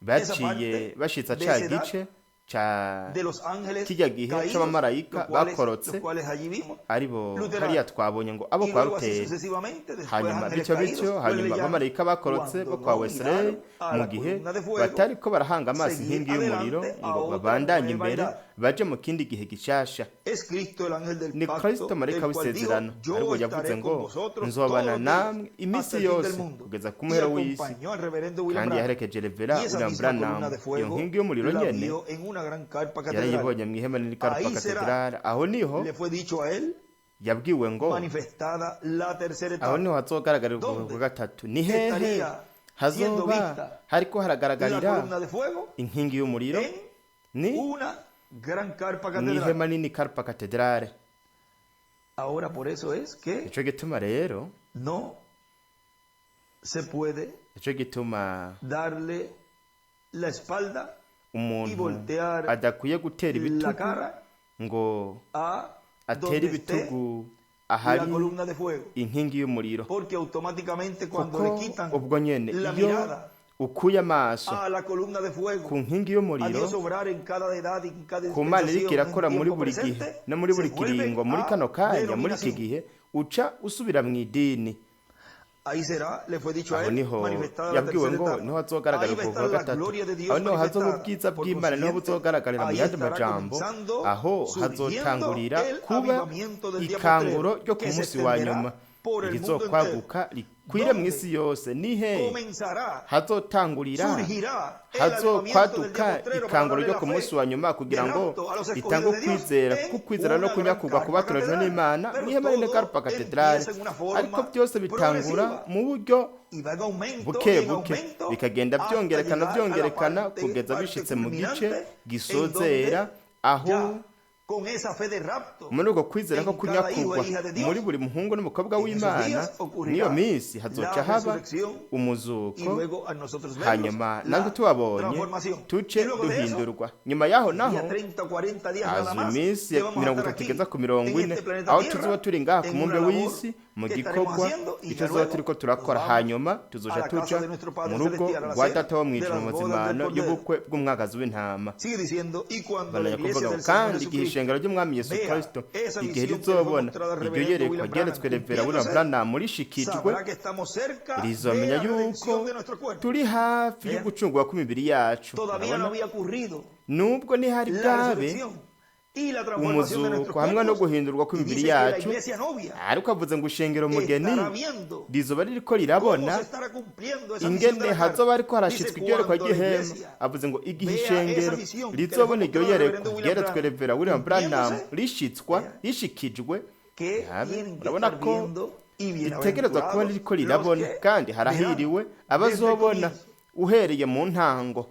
baciye parte bashitsa de ca esa edad gice ca de los ángeles kirya gihe caídos, c'abamarayika los cuales, bakorotse los cuales allí vimos, aribo Luterano. hariya twabonye ngo abo Y kwa luego así Ruteri sucesivamente, después hanyuma ángeles bityo caídos, bityo pues hanyuma le llaman, abamarayika bakorotse cuando bo kwa no Wesley miraron a mu la gihe columna de fuego, batariko barahanga amaso seguir inkingi y'umuriro adelante a ngo otra babandanye nueva imbere edad. baje mu kindi gihe gishasha. Es Cristo el ángel del Ni pacto, Kristo marayika el cual dijo, w'isezerano yo ariko yavuze estaré ngo con vosotros todos nzobana los días namwe iminsi hasta el fin yose del mundo. kugeza ku Y muhero w'isi acompañó al reverendo William kandi Branham. yaherekeje Revera Y esa William misma columna Branham. de Iyo fuego nkingi y'umuriro la nyene vio en una gran carpa catedral. yarayibonye mu ihema nini Carpa Ahí será, Catedrale aho niho le fue dicho a él, yabwiwe ngo manifestada la tercera aho etapa. niho hazogaragarira ubwoko ¿Dónde bwa gatatu. Ni hehe estaría siendo hazoba vista hariko la haragaragarira columna de fuego? inkingi y'umuriro? En Ni una gran carpa mu catedral. ihema nini Carpa Catedrale. Ahora por eso es que Nico gituma rero no se puede nico gituma darle la espalda y umuntu voltear adakwiye gutera la ibitugu cara ngo a atere donde esté ibitugu la ahari columna de fuego, inkingi y'umuriro porque automáticamente cuando le kuko quitan ubwo nyene la iyo mirada ukuye amaso a la columna de ku fuego, nkingi a y'umuriro Dios obrar en cada edad y en cada ku Mana iriko dispensación en irakora muri tiempo buri gihe presente, no muri se buri vuelven kiringo muri a kano kanya muri iki denominación. gihe uca usubira mu idini. Ahí será, le fue dicho a Aho él, niho manifestada la yabwiwe tercera ngo etapa. niho hazogaragara Ahí va a ubwoko estar bwa la gatatu gloria de Dios aho niho hazoba manifestada. ubwiza Por bw'Imana niho consiguiente, buzogaragarira mu ahí yandi estará majambo comenzando, aho surgiendo hazotangurira el kuba avivamiento del día ikanguro postrero, ryo ku que se munsi wa extenderá nyuma por el mundo entero. rizokwaguka rikwire mu ¿Dónde isi yose. Ni he comenzará, hazotangurira surgirá el avivamiento del día hazokwaduka postrero para ikanguro darle ryo la ku fe munsi wa nyuma de kugira ngo rapto a los ritange escogidos de Dios ukwizera en kukwizera no una gran kunyakugwa ku carpa batorejwe catedral? n'Imana Pero mw'ihema rinini todo Carpa Catedrale empieza en una ariko forma byose bitangura progresiva mu buryo y va en aumento buke y en buke aumento bikagenda hasta byongerekana llegar a la byongerekana parte, kugeza parte bishitse mu gice culminante en gisozera donde aho ya con esa fe de rapto muri uko kwizera ko en cada hijo kunyakugwa e hija de muri Dios, buri muhungu n'umukobwa en esos w'Imana días n'iyo ocurrirá minsi hazoca la haba resurrección y umuzuko luego a nosotros verlos hanyuma natwe la tubabonye transformación. tuce Y luego de eso, duhindurwa. Nyuma yaho día naho 30 o 40 días nada haza más iminsi que vamos a mirongo estar itatu aquí igeza ku mirongo en ine este planeta aho tuzoba Tierra turi ngaha ku en mumbe una labor w'isi mu que estaremos gikorwa haciendo y ico ya tuzoba luego turiko nos turakora vamos hanyuma a tuzoja la casa tuja de nuestro mu Padre rugo Celestial a la rwa cena data wo de mw'ijuru las mu bodas del mazimano Cordero. y'ubukwe bw'umwagazi w'intama. Sigue diciendo, y cuando la Bandanya iglesia kuvuga ngo del Señor kandi igihe Jesucristo ishengero ry'umwami Yesu vea Kristo esa igihe visión que le fue rizobona mostrada al iryo reverendo yerekwa William Branham ryeretswe Revera William cumpliéndose, Branham rishikijwe sabrá que estamos cerca de rizomenya la yuko redención de nuestro cuerpo. turi hafi Vea, y'ugucungurwa kw'imibiri yacu. todavía no Murabona había ocurrido nubwo ntihari la bwabe resurrección y la transformación de nuestros umuzuko hamwe no cuerpos. guhindurwa Y kw'imibiri dice que la yacu iglesia novia ariko avuze ngo ishengero mugeni estará viendo rizoba ririko cómo rirabona se estará cumpliendo esa visión de ingene la carne. hazoba hariko Dice, harashitswa iryo yerekwa cuando la ry'ihema iglesia avuze ngo igihe vea esa ishengero visión que le fue rizobona iryo mostrada al yerekwa reverendo William ryeretswe Branham Revera William Branham cumpliéndose, rishitswa vea rishikijwe que yabe tienen que urabona estar ko viendo y ritegerezwa kuba bienaventurados ririko los rirabona que kandi verán harahiriwe desde el abazobona comienzo. uhereye mu ntango.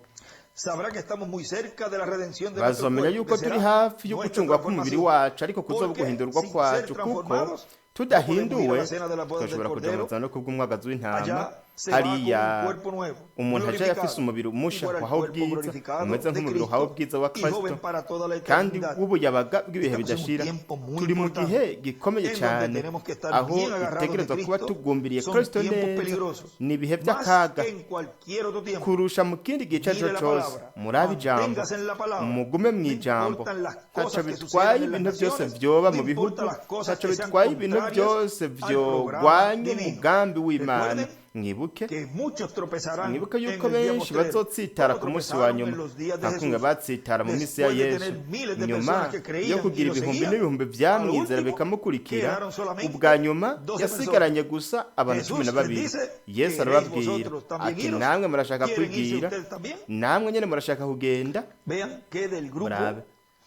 Sabrá que estamos muy cerca de la redención de nuestro Bazomenya cuerpo, yuko que turi será hafi nuestra y'ugucungurwa kw'umubiri transformación. wacu ariko kuzoba Porque guhindurwa sin ser kwacu kuko transformados, Tudahinduwe No podemos ir a la cena de la boda del twashobora kuja mu Cordero. ruzano kubw'umwagazi w'intama. Allá se va con Hariya un cuerpo nuevo, umuntu aja glorificado, afise umubiri umusha igual al wahawe cuerpo ubwiza glorificado umeze de nk'umubiri wahawe Cristo ubwiza wa y joven Kristo para toda la kandi eternidad. w'ubuyabaga bw'ibihe Estamos en un bidashira. tiempo muy Turi mu importante gihe gikomeye en donde cyane tenemos que estar aho bien agarrados de dutegerezwa kuba Cristo. tugumbiriye Son Kristo tiempos neza. peligrosos, Ni ibihe más by'akaga que en cualquier otro tiempo. kurusha mu kindi gihe icyo ari cyo Mire la cyose. palabra, Murabe ijambo, manténgase en la palabra. mugume mu No ijambo. importan las Ntacyo cosas que bitwaye sucedan en las ibintu byose naciones, vyoba no mu bihugu, importa las cosas ntacyo que sean bitwaye ibintu contrarias byose al programa vyorwanya divino. umugambi w'Imana. Recuerden Mwibuke que muchos tropezarán mwibuke en yuko el día benshi postrero, bazotsitara como ku munsi wa tropezaron nyuma en los días de nka kumwe Jesús. batsitara mu minsi ya Después de Yesu. tener miles de Nyuma personas que creían yo y kugira lo ibihumbi seguían, n'ibihumbi al vyamwizera último bikamukurikira, quedaron solamente ubwa nyuma 12 yasigaranye gusa abantu Jesús cumi na les babiri. dice, Yesu "¿Queréis arababwira vosotros también ati iros? namwe murashaka ¿Quieren irse kwigira? ustedes también?" Namwe nyene murashaka kugenda? Vean que del grupo Murabe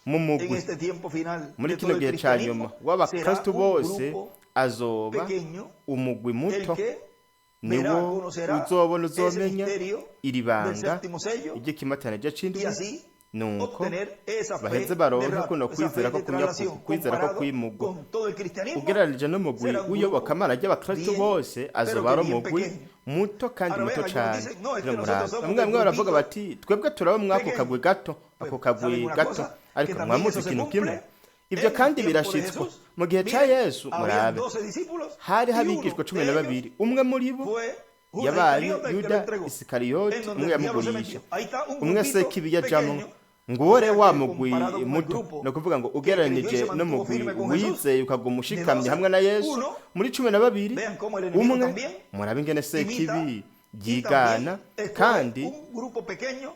mu en mugwi este tiempo final muri de kino todo el gihe ca nyuma cristianismo será w'abakristu un bose grupo azoba pequeño umugwi el muto que verá, niwo conocerá uzobona ese uzomenya misterio iri del banga séptimo sello iry'ikimatana c'indwi y así nuko obtener esa fe baheze de baronke rapto, kuno esa fe kwizera de ko traslación, kwizera ko comparado kwimugwa con todo el cristianismo, ugereranije n'umugwi será un grupo w'iyobokamana ry'abakristu bien, bose pero azoba que ari bien umugwi pequeño. muto kandi Ahora muto vean, algunos cane. dicen, no, es que Rero nosotros murabe somos bamwe del bamwe baravuga grupito bati twebwe turaba mw'ako pequeño. kagwi gato ako Pues, kagwi ¿saben una gato. cosa? Que Ariko también mwamuzi eso se ikintu kimwe cumple ivyo en el kandi tiempo de birashitswa Jesús. mu gihe ca Miren, Yesu. habían Murabe 12 discípulos hariho y uno abigishwa cumi de na ellos babiri umwe muri bo fue Judas yabaye Iscariote el que lo Yuda entregó, Isikariyoti en donde umwe el diablo se yamugurisha metió. Ahí está un umwe grupito sekibi yajamwo pequeño, nguwo o re sea wa que mugwi comparado con el muto grupo ni ukuvuga ngo que creyó y ugereranije se mantuvo n'umugwi firme con Jesús, wizeye ukaguma de ushikamye 12, hamwe na Yesu uno, muri 12 vean cómo el enemigo umwe también murabe ingene imita sekibi y yigana también escoge kandi un grupo pequeño,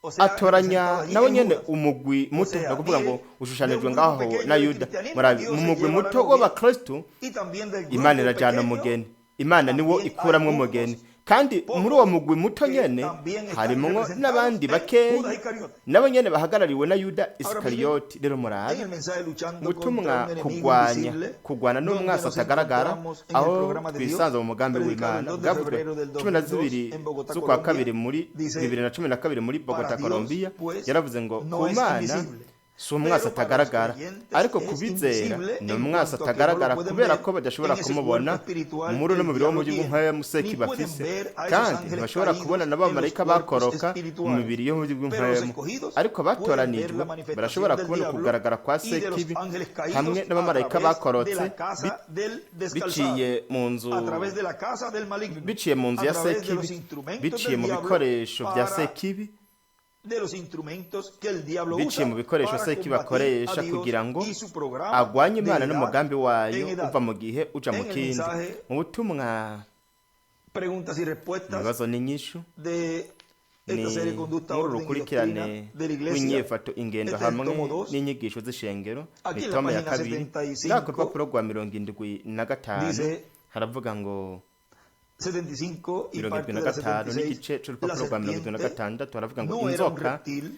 o sea, atoranya representado allí nawe en nyene Judas. umugwi O muto ni sea, ukuvuga ngo mire, de ushushanijwe un grupo ngaho pequeño na del Yuda. cristianismo, Murabe Dios mu se mugwi lleva la muto novia w'abakristu y también del Imana grupo irajana pequeño umugeni Imana niwo también hay ikuramwo unos umugeni kandi muri uwo pocos mugwi muto que nyene también están harimwo representados n'abandi en bakeyi Judas Iscariote. nabo nyene bahagarariwe na Yuda Ahora miren, Isikariyoti. Rero en murabe el mensaje luchando ubutumwa contra un enemigo kugwanya invisible, kugwana donde n'umwasi nos atagaragara encontramos en el aho programa de Dios, twisanze mu mugambi predicado el w'Imana 2 de bwavuzwe febrero del cumi na 2002 zibiri en Bogotá, z'ukwa Colombia, kabiri muri dice, 2012 muri para Bogota Dios, Colombia pues, yaravuze ngo no ku es Mana invisible, si umwasi pero para los atagaragara creyentes ariko ku es bizera invisible ni en umwasi cuanto a que no lo atagaragara pueden kubera ver ko badashobora en ese kumubona cuerpo espiritual muri que uno el mubiri wo mu diablo gihugu tiene, nk'aya museki ni pueden bafise ver a esos kandi ángeles ntibashobora caídos kubona en los n'abamarayika cuerpos bakoroka mu espirituales. mibiri yo mu gihugu Pero los nk'ayemo escogidos ariko pueden ver abatoranijwe la manifestación barashobora del kubona diablo ukugaragara kwa y de los sekibi ángeles hamwe caídos a n'abamarayika través de bakorotse la casa del descalzado, biciye mu nzu a través de la casa del maligno, biciye mu nzu a ya través de los sekibi instrumentos biciye del mu diablo bikoresho bya para sekibi de los instrumentos que el diablo biciye usa mu bikoresho para sekibi combatir a akoresha Dios kugira ngo y su programa agwanye de Imana edad n'umugambi wayo en edad. uva mu gihe uja mu En el kindi. mensaje Mu butumwa preguntas y respuestas ibibazo n'inyishu de ni esta serie Conducta, muri uru Orden y rukurikirane Doctrina de la Iglesia. rw'inyifato ingendo Este es el hamwe tomo 2. n'inyigisho z'ishengero Aquí ni en la tome ya página kabiri 75 ngaho ku rupapuro rwa 75 dice haravuga ngo 75 y mirongo parte irindwi na de la gatanu 76, n'igice la c'urupapuro rwa mirongo irindwi na serpiente gatandatu haravuga ngo no era un inzoka reptil,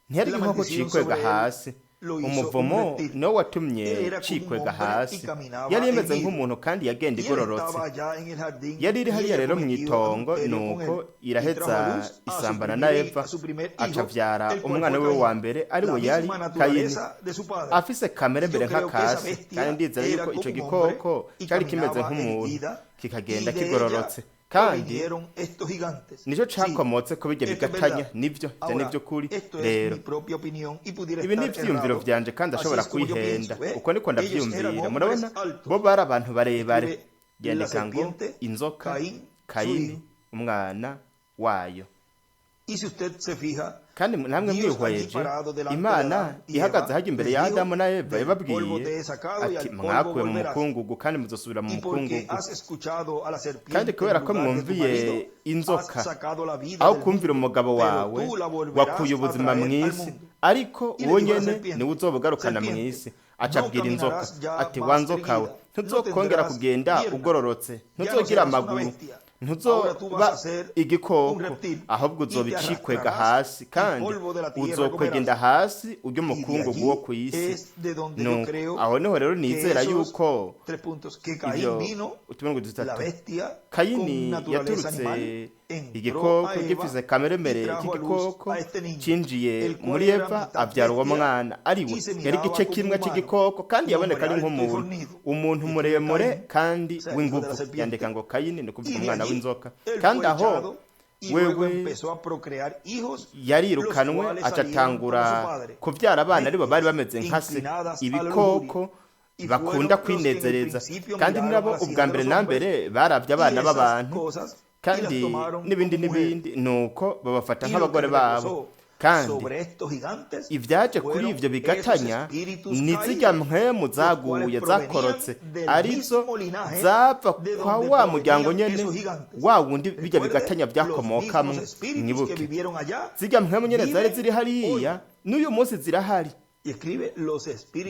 ntiyari la igikoko maldición cikwega sobre él hasi lo hizo un umuvumo reptil. niwo watumye Él era como un cikwega hombre y hasi caminaba yari imeze erguido. nk'umuntu kandi yagenda Y él igororotse estaba allá en el jardín yari iri y hariya ella rero mu cometió itongo adulterio con nuko él y iraheza trajo a luz a su isambana na primer, Eva a su primer aca hijo, avyara el cual umwana fue wiwe wa Caín, mbere ari la we yari misma Kayini naturaleza de su padre. afise kamere Yo mbere creo que esa nk'akasi kandi bestia ndizera era yuko ico como un hombre gikoko y cari kimeze caminaba nk'umuntu erguida kikagenda y de ella kigororotse kandi provinieron estos gigantes. nico Sí, cakomotse ko bijya esto es bigatanya verdad. nivyo ivyo Ahora, nivyo kuri esto es rero mi propia opinión y pudiera ibi ni estar ivyiyumviro errado. vyanje kandi Así ashobora es como yo kwihenda pienso, ¿ve? uko niko Ellos eran ndavyiyumvira hombres murabona altos. bo bari abantu barebare Escribe la yandika ngo serpiente, inzoka Caín, su Kayini hijo. umwana wayo Y si usted se fija, kandi namwe Dios allí mwihweje parado delante de Imana Adán y ihagaze Eva hajya imbere les ya dijo, Adamu na Eva del polvo yababwiye te he sacado y ati al polvo mwakuwe mu volverás. mukungugu kandi muzosubira mu Y porque mukungugu has escuchado a la kandi serpiente en kubera ko lugar de tu mwumviye marido, has inzoka sacado la vida aho del kumvira mundo, umugabo pero wawe tú la volverás wakuye a ubuzima traer al mw'isi mundo. ariko Y le wowe dijo a la nyene serpiente, niwe uzobugarukana serpiente, mw'isi aca no abwira inzoka caminarás ya ati más wa nzoka we erguida, no ntuzokongera tendrás kugenda pierna, ugororotse ya no ntuzogira serás una amaguru bestia. Ahora tú vas ntuzoba a ser un igikoko reptil ahubwo y te uzoba icikwega arrastrarás hasi el kandi polvo de la tierra uzokwegenda comerás. hasi urya Y de umukungugu wo allí ku isi es de donde yo nuko creo aho niho rero que nizera esos yuko tres puntos, que ivyo Caín vino, utumengo la dutatu bestia Kayini con naturaleza yaturutse animal, Igikoko gifise kameremere cy'igikoko cinjiye muri Eva, abyara uwo mwana ari we yari igice kimwe cy'igikoko, kandi yaboneka ari nk'umuntu, umuntu muremure kandi w'ingufu. Yandika ngo Kayini, ni kuvuga umwana w'inzoka. Kandi aho wewe yarirukanwe, acatangura kuvyara abana aribo bari bameze nka se, ibikoko bakunda kwinezereza, kandi nabo ubwa mbere na mbere baravye abana b'abantu kandi n'ibindi n'ibindi, nuko babafata nk'abagore babo. Kandi ibyaje kuri ibyo bigatanya ni zirya mpwemu zaguye zakorotse, arizo zava kwa wa muryango nyene wa wundi bijya bigatanya byakomokamwo. Mwibuke zirya mpwemu nyene zari ziri hariya, n'uyu munsi zirahari.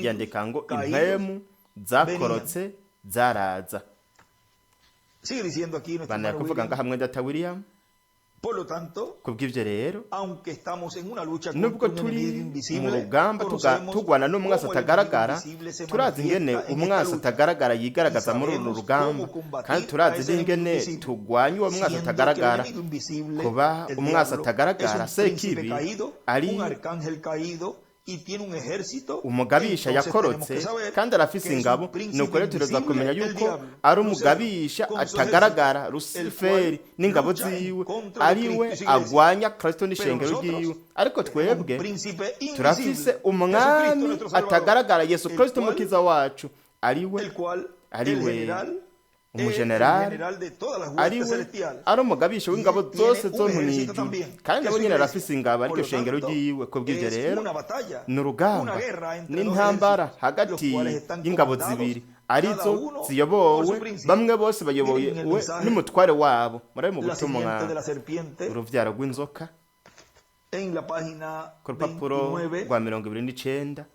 Yandika ngo impwemu zakorotse zaraza. Bana kuvuga ngo hamwe data William. Kubw'ibyo rero, nubwo turi mu rugamba tugwana n'umwasi atagaragara, turazi ingene umwasi atagaragara yigaragaza muri uru rugamba, kandi turazi n'ingene tugwanya uwo mwasi atagaragara. Kuba umwasi atagaragara, Sekibi, ari umugabisha yakorotse kandi arafise ingabo, nuko rero tureza kumenya yuko ari umugabisha atagaragara, Rusiferi n'ingabo ziwe, ari we agwanya Kristo n'ishengero ryiwe. Ariko twebwe turafise umwami atagaragara, Yesu Kristo umukiza wacu, ari we umujenerali, ari we ari umugabisha w'ingabo zose zo mu ijuru, kandi nabo nyine arafise ingabo, ariko shengero ryiwe. Kubw'ibyo rero ni urugamba n'intambara hagati y'ingabo zibiri, arizo ziyobowe, bamwe bose bayobowe n'umutware wabo. Muri mu butumwa uruvyaro rw'inzoka, ku rupapuro rwa 29,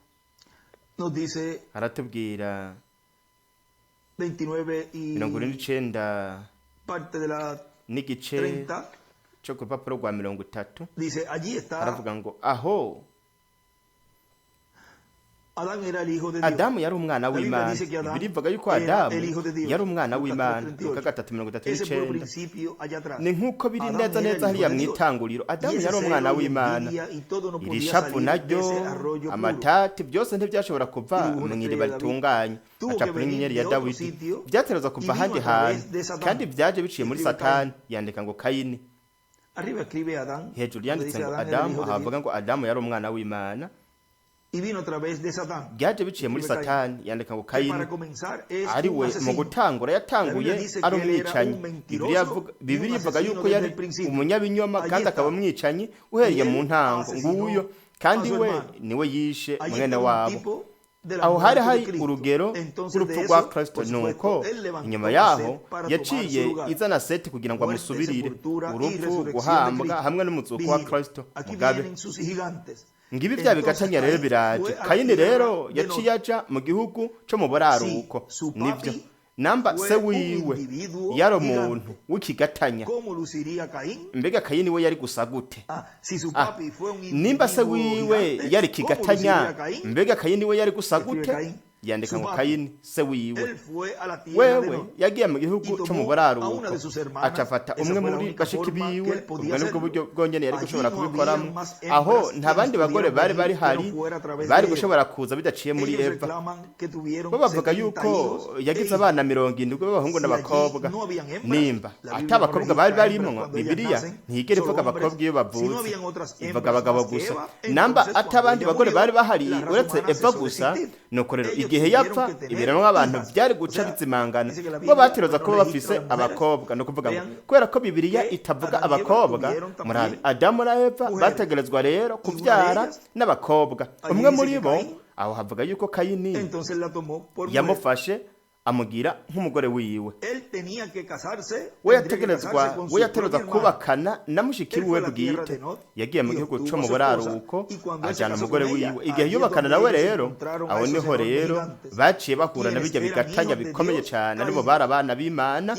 aratubwira 29 n'igice cyo ku rupapuro rwa 30, aravuga ngo aho Adamu yari umwana w'Imana. Bibiliya ivuga yuko Adamu yari umwana w'Imana. Luka 3:39. Ni nk'uko biri neza neza hariya mu itanguriro, Adamu yari umwana w'Imana. Iri shavu naryo, amatati, byose ntibyashobora kuva mu iriba ritunganye. Acapura inyenyeri ya Dawidi, byatereza kuva ahandi hantu, kandi byaje biciye muri Satani. Yandika ngo Kayini. Hejuru yanditse ngo Adamu, ahavuga ngo Adamu yari umwana w'Imana. Byaje biciye muri Satani. Yandika ngo Kayini, ari we mu gutangura yatanguye ari umwicanyi. Bibiliya ivuga yuko yari umunyabinyoma kandi akaba umwicanyi uhereye mu ntango. Nguyo, kandi we niwe yishe mwene wabo. Aho hari hari urugero rw'urupfu rwa Kristo. Nuko inyuma yaho yaciye izana Seti kugira ngo amusubirire urupfu, guhambwa hamwe n'umuzuko wa Kristo. Mugabe ngibi bya bigatanya rero biraje. Kayini rero yaciye aja mu gihugu co mu buraruko. Nivyo, namba se wiwe yari umuntu w'ikigatanya, mbega Kayini we yari gusa gute? Nimba se wiwe yari kigatanya, mbega Kayini we yari gusa gute? Yandika ngo Kayini se wiwe wewe yagiye mu gihugu cyo mu buraruko, acafata umwe muri bashiki biwe. Ubwo nibwo buryo bwonyene yari gushobora kubikoramo. Aho nta bandi bagore bari bari hari bari gushobora kuza bidaciye muri Eva. Bo bavuga yuko yagize abana 70 b'abahungu n'abakobwa. Nimba ata abakobwa bari barimwo, Bibiliya ntiyigera ivuga abakobwa iyo bavutse, ivuga abagabo gusa. Namba ata abandi bagore bari bahari uretse Eva gusa, nuko rero igihe yapfa ibiremwa abantu byari guca bizimangana. Bo bateroza kuba bafise abakobwa, no kuvuga ngo kubera ko Bibiliya itavuga abakobwa, murabe Adamu na Eva bategerezwa rero kubyara n'abakobwa. Umwe muri bo, aho havuga yuko Kayini yamufashe amugira nk'umugore wiwe. We yategerezwa kubakana na mushiki wiwe bwite. Yagiye mu gihugu cyo mu buraruko ajana umugore wiwe. Igihe yubakana nawe rero, aho niho rero baciye bahura na bijya bigatanya bikomeye cyane, aribo bari abana b'Imana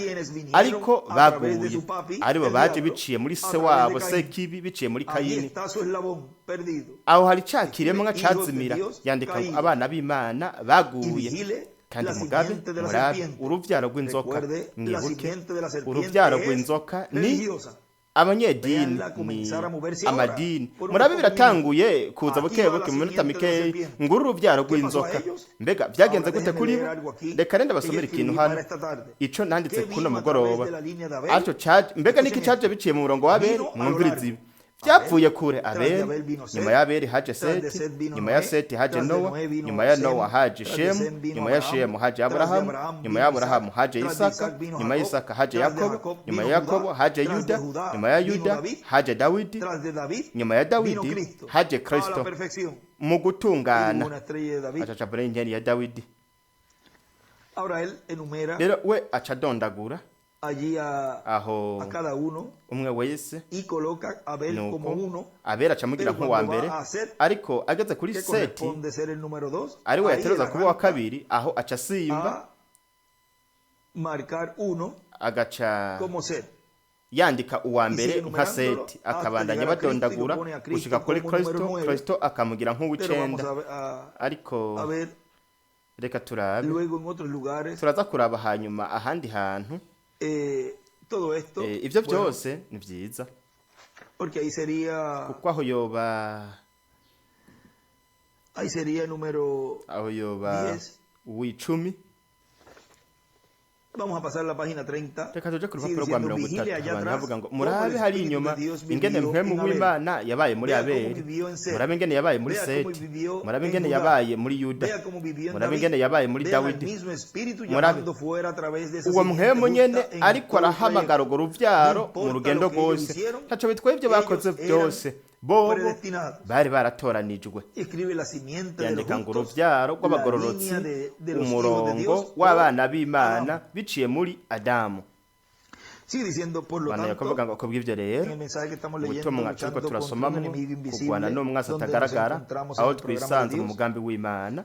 ariko baguye, aribo baje biciye muri se wabo Sekibi, biciye muri Kayini. Aho hari ca kiremwa cazimira. Yandika ngo abana b'Imana baguye. Kandi mugabe murabe uruvyaro rw'inzoka. Mwibuke uruvyaro rw'inzoka ni Abanyedini ni amadini. Murabe, biratanguye kuza buke buke mu minota mikeyi. Nguru urubyaro rw'inzoka. Mbega byagenze gute kuri bo? Reka renda basomere ikintu hano, ico nanditse kuno mugoroba. Ariko mbega niki caje biciye mu murongo w'Abeli? Mwumvirize ibi: byapfuye kure Abeli, nyuma ya Abeli haje Seti, nyuma ya Seti haje Nowa, nyuma ya Nowa haje Shemu, nyuma ya Shemu haje Aburahamu, nyuma ya Aburahamu haje Isaka, nyuma ya Isaka haje Yakobo, nyuma ya Yakobo haje Yuda, nyuma ya Yuda haje Dawidi, nyuma ya Dawidi haje Kristo mu gutungana. Aca inkeri ya Dawidi. Rero we aca adondagura aho umwe wese, nuko Abera acamugira nk'uwa mbere, ariko ageze kuri Seti, ari we yatereza kuba uwa kabiri, aho aca asimba agaca yandika uwa mbere nka Seti, akabandanya badondagura gushika kuri Kristo, Kristo akamugira nk'uw'icenda. Ariko reka turabe, turaza kuraba hanyuma ahandi hantu. Ibyo byose ni byiza, kuko aho yoba uw'icumi. Vamos a pasar la página 30. Reka tuje ku rupapuro rwa 30. Abantu bavuga ngo: murabe hari inyuma ingene mpwemu w'Imana yabaye muri Abeli, murabe ingene yabaye muri Seti, murabe ingene yabaye muri Yuda, murabe ingene yabaye muri Dawidi. Murabe uwo mpwemu nyene ariko arahamagara urwo ruvyaro mu rugendo rwose. Ntaco bitwaye ibyo bakoze byose, bobo bari baratoranijwe. Yandika ngo: uruvyaro rw'abagororotsi, umurongo w'abana b'Imana biciye muri Adamu. Banaye kuvuga ngo: kubw'ivyo rero, ubutumwa turiko turasomamwo, kugwana n'umwasi atagaragara, aho twisanze mu mugambi w'Imana.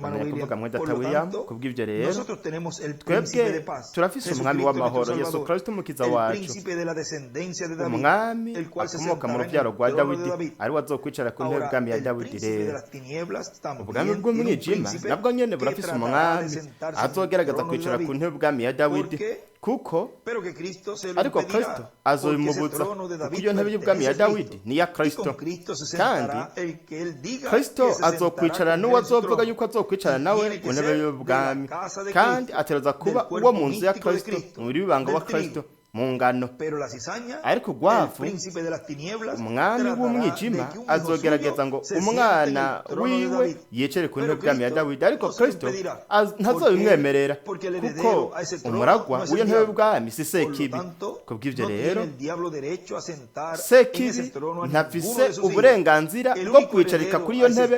Banaye kuvuga mwe data William: kubw'ivyo rero, twebwe turafise umwami w'amahoro, Yesu Kristo umukiza wacu, umwami akomoka mu ruvyaro rwa Dawidi, ari we azokwicara ku ntebe bwami ya Dawidi. Rero ubwami bw'umwijima nabwo nyene burafise umwami azogerageza kwicara ku ntebe bwami ya Dawidi, kuko ariko Kristo azobimubuza, kuko iyo ntebe y'ubwami ya Dawidi ni iya Kristo, kandi Kristo azokwicarana n'uwo azovuga yuko azokwicarana nawe ku ntebe y'ubwami, kandi atereza kuba uwo mu nzu ya Kristo, umubiri w'ibanga wa Kristo mu ngano. Ariko urwavu, umwami w'umwijima, azogerageza ngo umwana wiwe yicare ku ntebe bwami ya Dawidi, ariko Kristo ntazobimwemerera, kuko umuragwa w'iyo ntebe bwami si Sekibi. Kubw'ivyo rero, Sekibi ntafise uburenganzira bwo kwicarika kuri iyo ntebe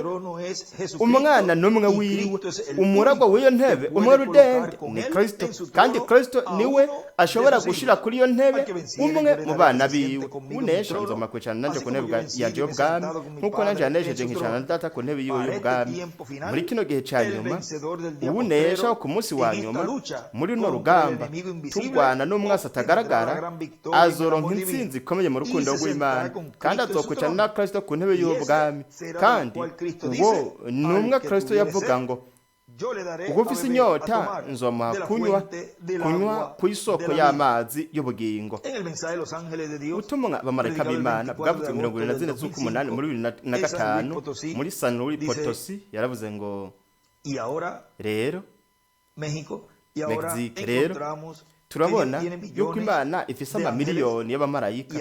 umwana n'umwe wiwe. Umuragwa w'iyo ntebe umwe rudende ni Kristo, kandi Kristo niwe ashobora gushira kuri iyo ntebe umwe mu bana biwe. Unesha nzoma kwicarana nanje ku ntebe yanje y'ubwami, nk'uko nanje yanesheje nkicarana na Data ku ntebe yiwe y'ubwami. Muri kino gihe ca nyuma, uwunesha ku munsi wa nyuma muri runo rugamba turwana n'umwasi atagaragara, azoronka intsinzi ikomeye mu rukundo rw'Imana, kandi azokwicarana na Kristo ku ntebe y'ubwami. Kandi uwo ni umwe Kristo yavuga ngo: ubwo ufise inyota, nzomuha kunywa ku isoko y'amazi y'ubugingo. Ubutumwa abamarayika b'Imana bwavuzwe 24 z'ukumunani muri 2005 muri San Luis Potosi, yaravuze ngo: rero Mexique, rero turabona yuko Imana ifise amamiliyoni y'abamarayika.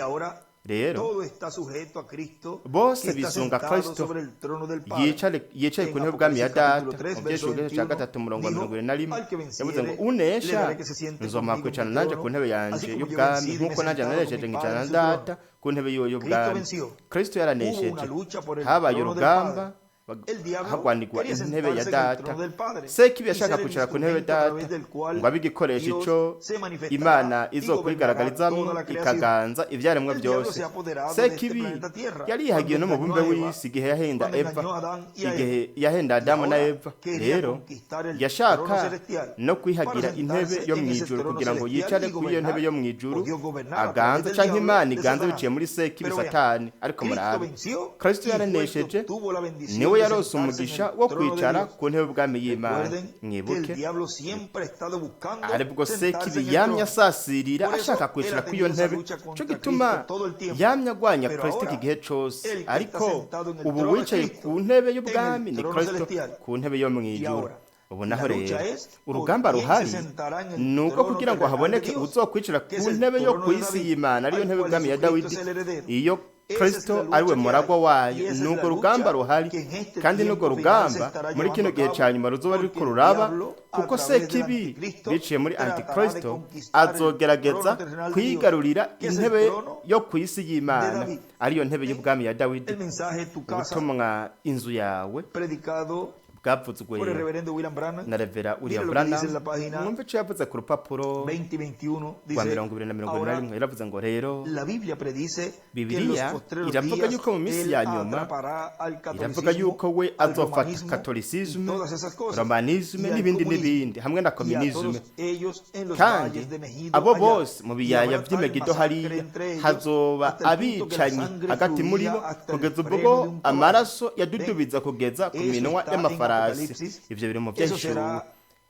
Rero bose bisunga Kristo yicaye ku ntebe bwami ya Data. Mu Vyahishuriwe igice ca 3, umurongo wa 71, yavuze ngo: unesha nzomuha kwicarana nanje ku ntebe yanje y'ubwami, nk'uko nanje nanesheje nkicarana na Data ku ntebe yiwe y'ubwami. Kristo yaranesheje. Habaye urugamba, hagwanirwa intebe ya Data. Sekibi yashaka kwicara ku ntebe Data ngo abe igikoresho ico Imana izokwigaragarizamwo ikaganza ivyaremwe byose. Sekibi yarihagiye no mu bumbe w'isi igihe yahenda Eva, igihe yahenda Adamu na Eva. Rero yashaka no kwihagira intebe yo mw'ijuru, kugira ngo yicare kuri iyo ntebe yo mw'ijuru aganze, canke Imana iganze biciye muri Sekibi, Satani. Ariko murabe, Kristo yaranesheje, niwe niwe de yarose sentarse en umugisha el wo trono de kwicara Dios. ku ntebe y'ubwami y'Imana. Recuerden que el Mwibuke diablo siempre ha estado buscando aribwo sentarse Sekibi en el yamye trono. asasirira Por eso ashaka él kwicara ha kuri iyo tenido esa ntebe. lucha Cyo contra gituma Cristo todo el tiempo. yamye agwanya Pero Kristo iki ahora, gihe cose, el que está ariko sentado en el ubu trono es wicaye Cristo, ku ntebe en y'ubwami el ni trono Kristo celestial. ku ntebe yo Y mw'ijuru. ahora, Ubu naho la lucha rero es por urugamba quién se ruhari sentará en el ni uko trono kugira ngo terrenal de haboneke Dios, uzokwicara que ku es el ntebe yo trono ku de isi David, y'Imana, ariyo al ntebe cual y'ubwami ya Jesucristo Dawidi, es el heredero. iyo Esa es Kristo la ari lucha we que hay. muragwa Y wayo. esa es Ni la urwo rugamba lucha ruhari, que en este kandi n'urwo tiempo final se rugamba estará muri kino llevando a gihe cabo, ca nyuma ruzoba porque ruriko el ruraba, diablo, a kuko través del Sekibi anticristo, biciye muri tratará de Antikristo conquistar el azogerageza trono terrenal de Dios, kwigarurira que es el intebe trono yo ku isi de y'Imana, David. ariyo ntebe y'ubwami ya Dawidi. El mensaje Tu casa, Ubutumwa inzu yawe predicado bwavuzwe por el reverendo William Branham, na Revera mire William lo que dice Branham. en la página Mwumve ico yavuze ku rupapuro 20 y 21, rwa dice, 20 na mirongo ibiri na ahora rimwe. Yaravuze ngo rero la Biblia predice que en los Bibiliya postreros iravuga días yuko mu minsi él ya nyuma, atrapará al iravuga yuko catolicismo, we al azofata romanismo y katolisisme, todas esas cosas, romanisme y al n'ibindi comunismo, n'ibindi hamwe na y a kominisme, todos ellos en los kandi valles de Megido abo allá, bose mu y biyaya habrá tal vy'Imegido masacre hariya entre ellos hazoba hasta el punto que la abicanyi sangre hagati muri fluía bo hasta el kugeza freno ubwo de un caballo. amaraso Ven, yadudubiza kugeza ku eso minwa está en y'amafarasi. Apocalipsis. Ivyo biri mu Eso vyahishuwe. será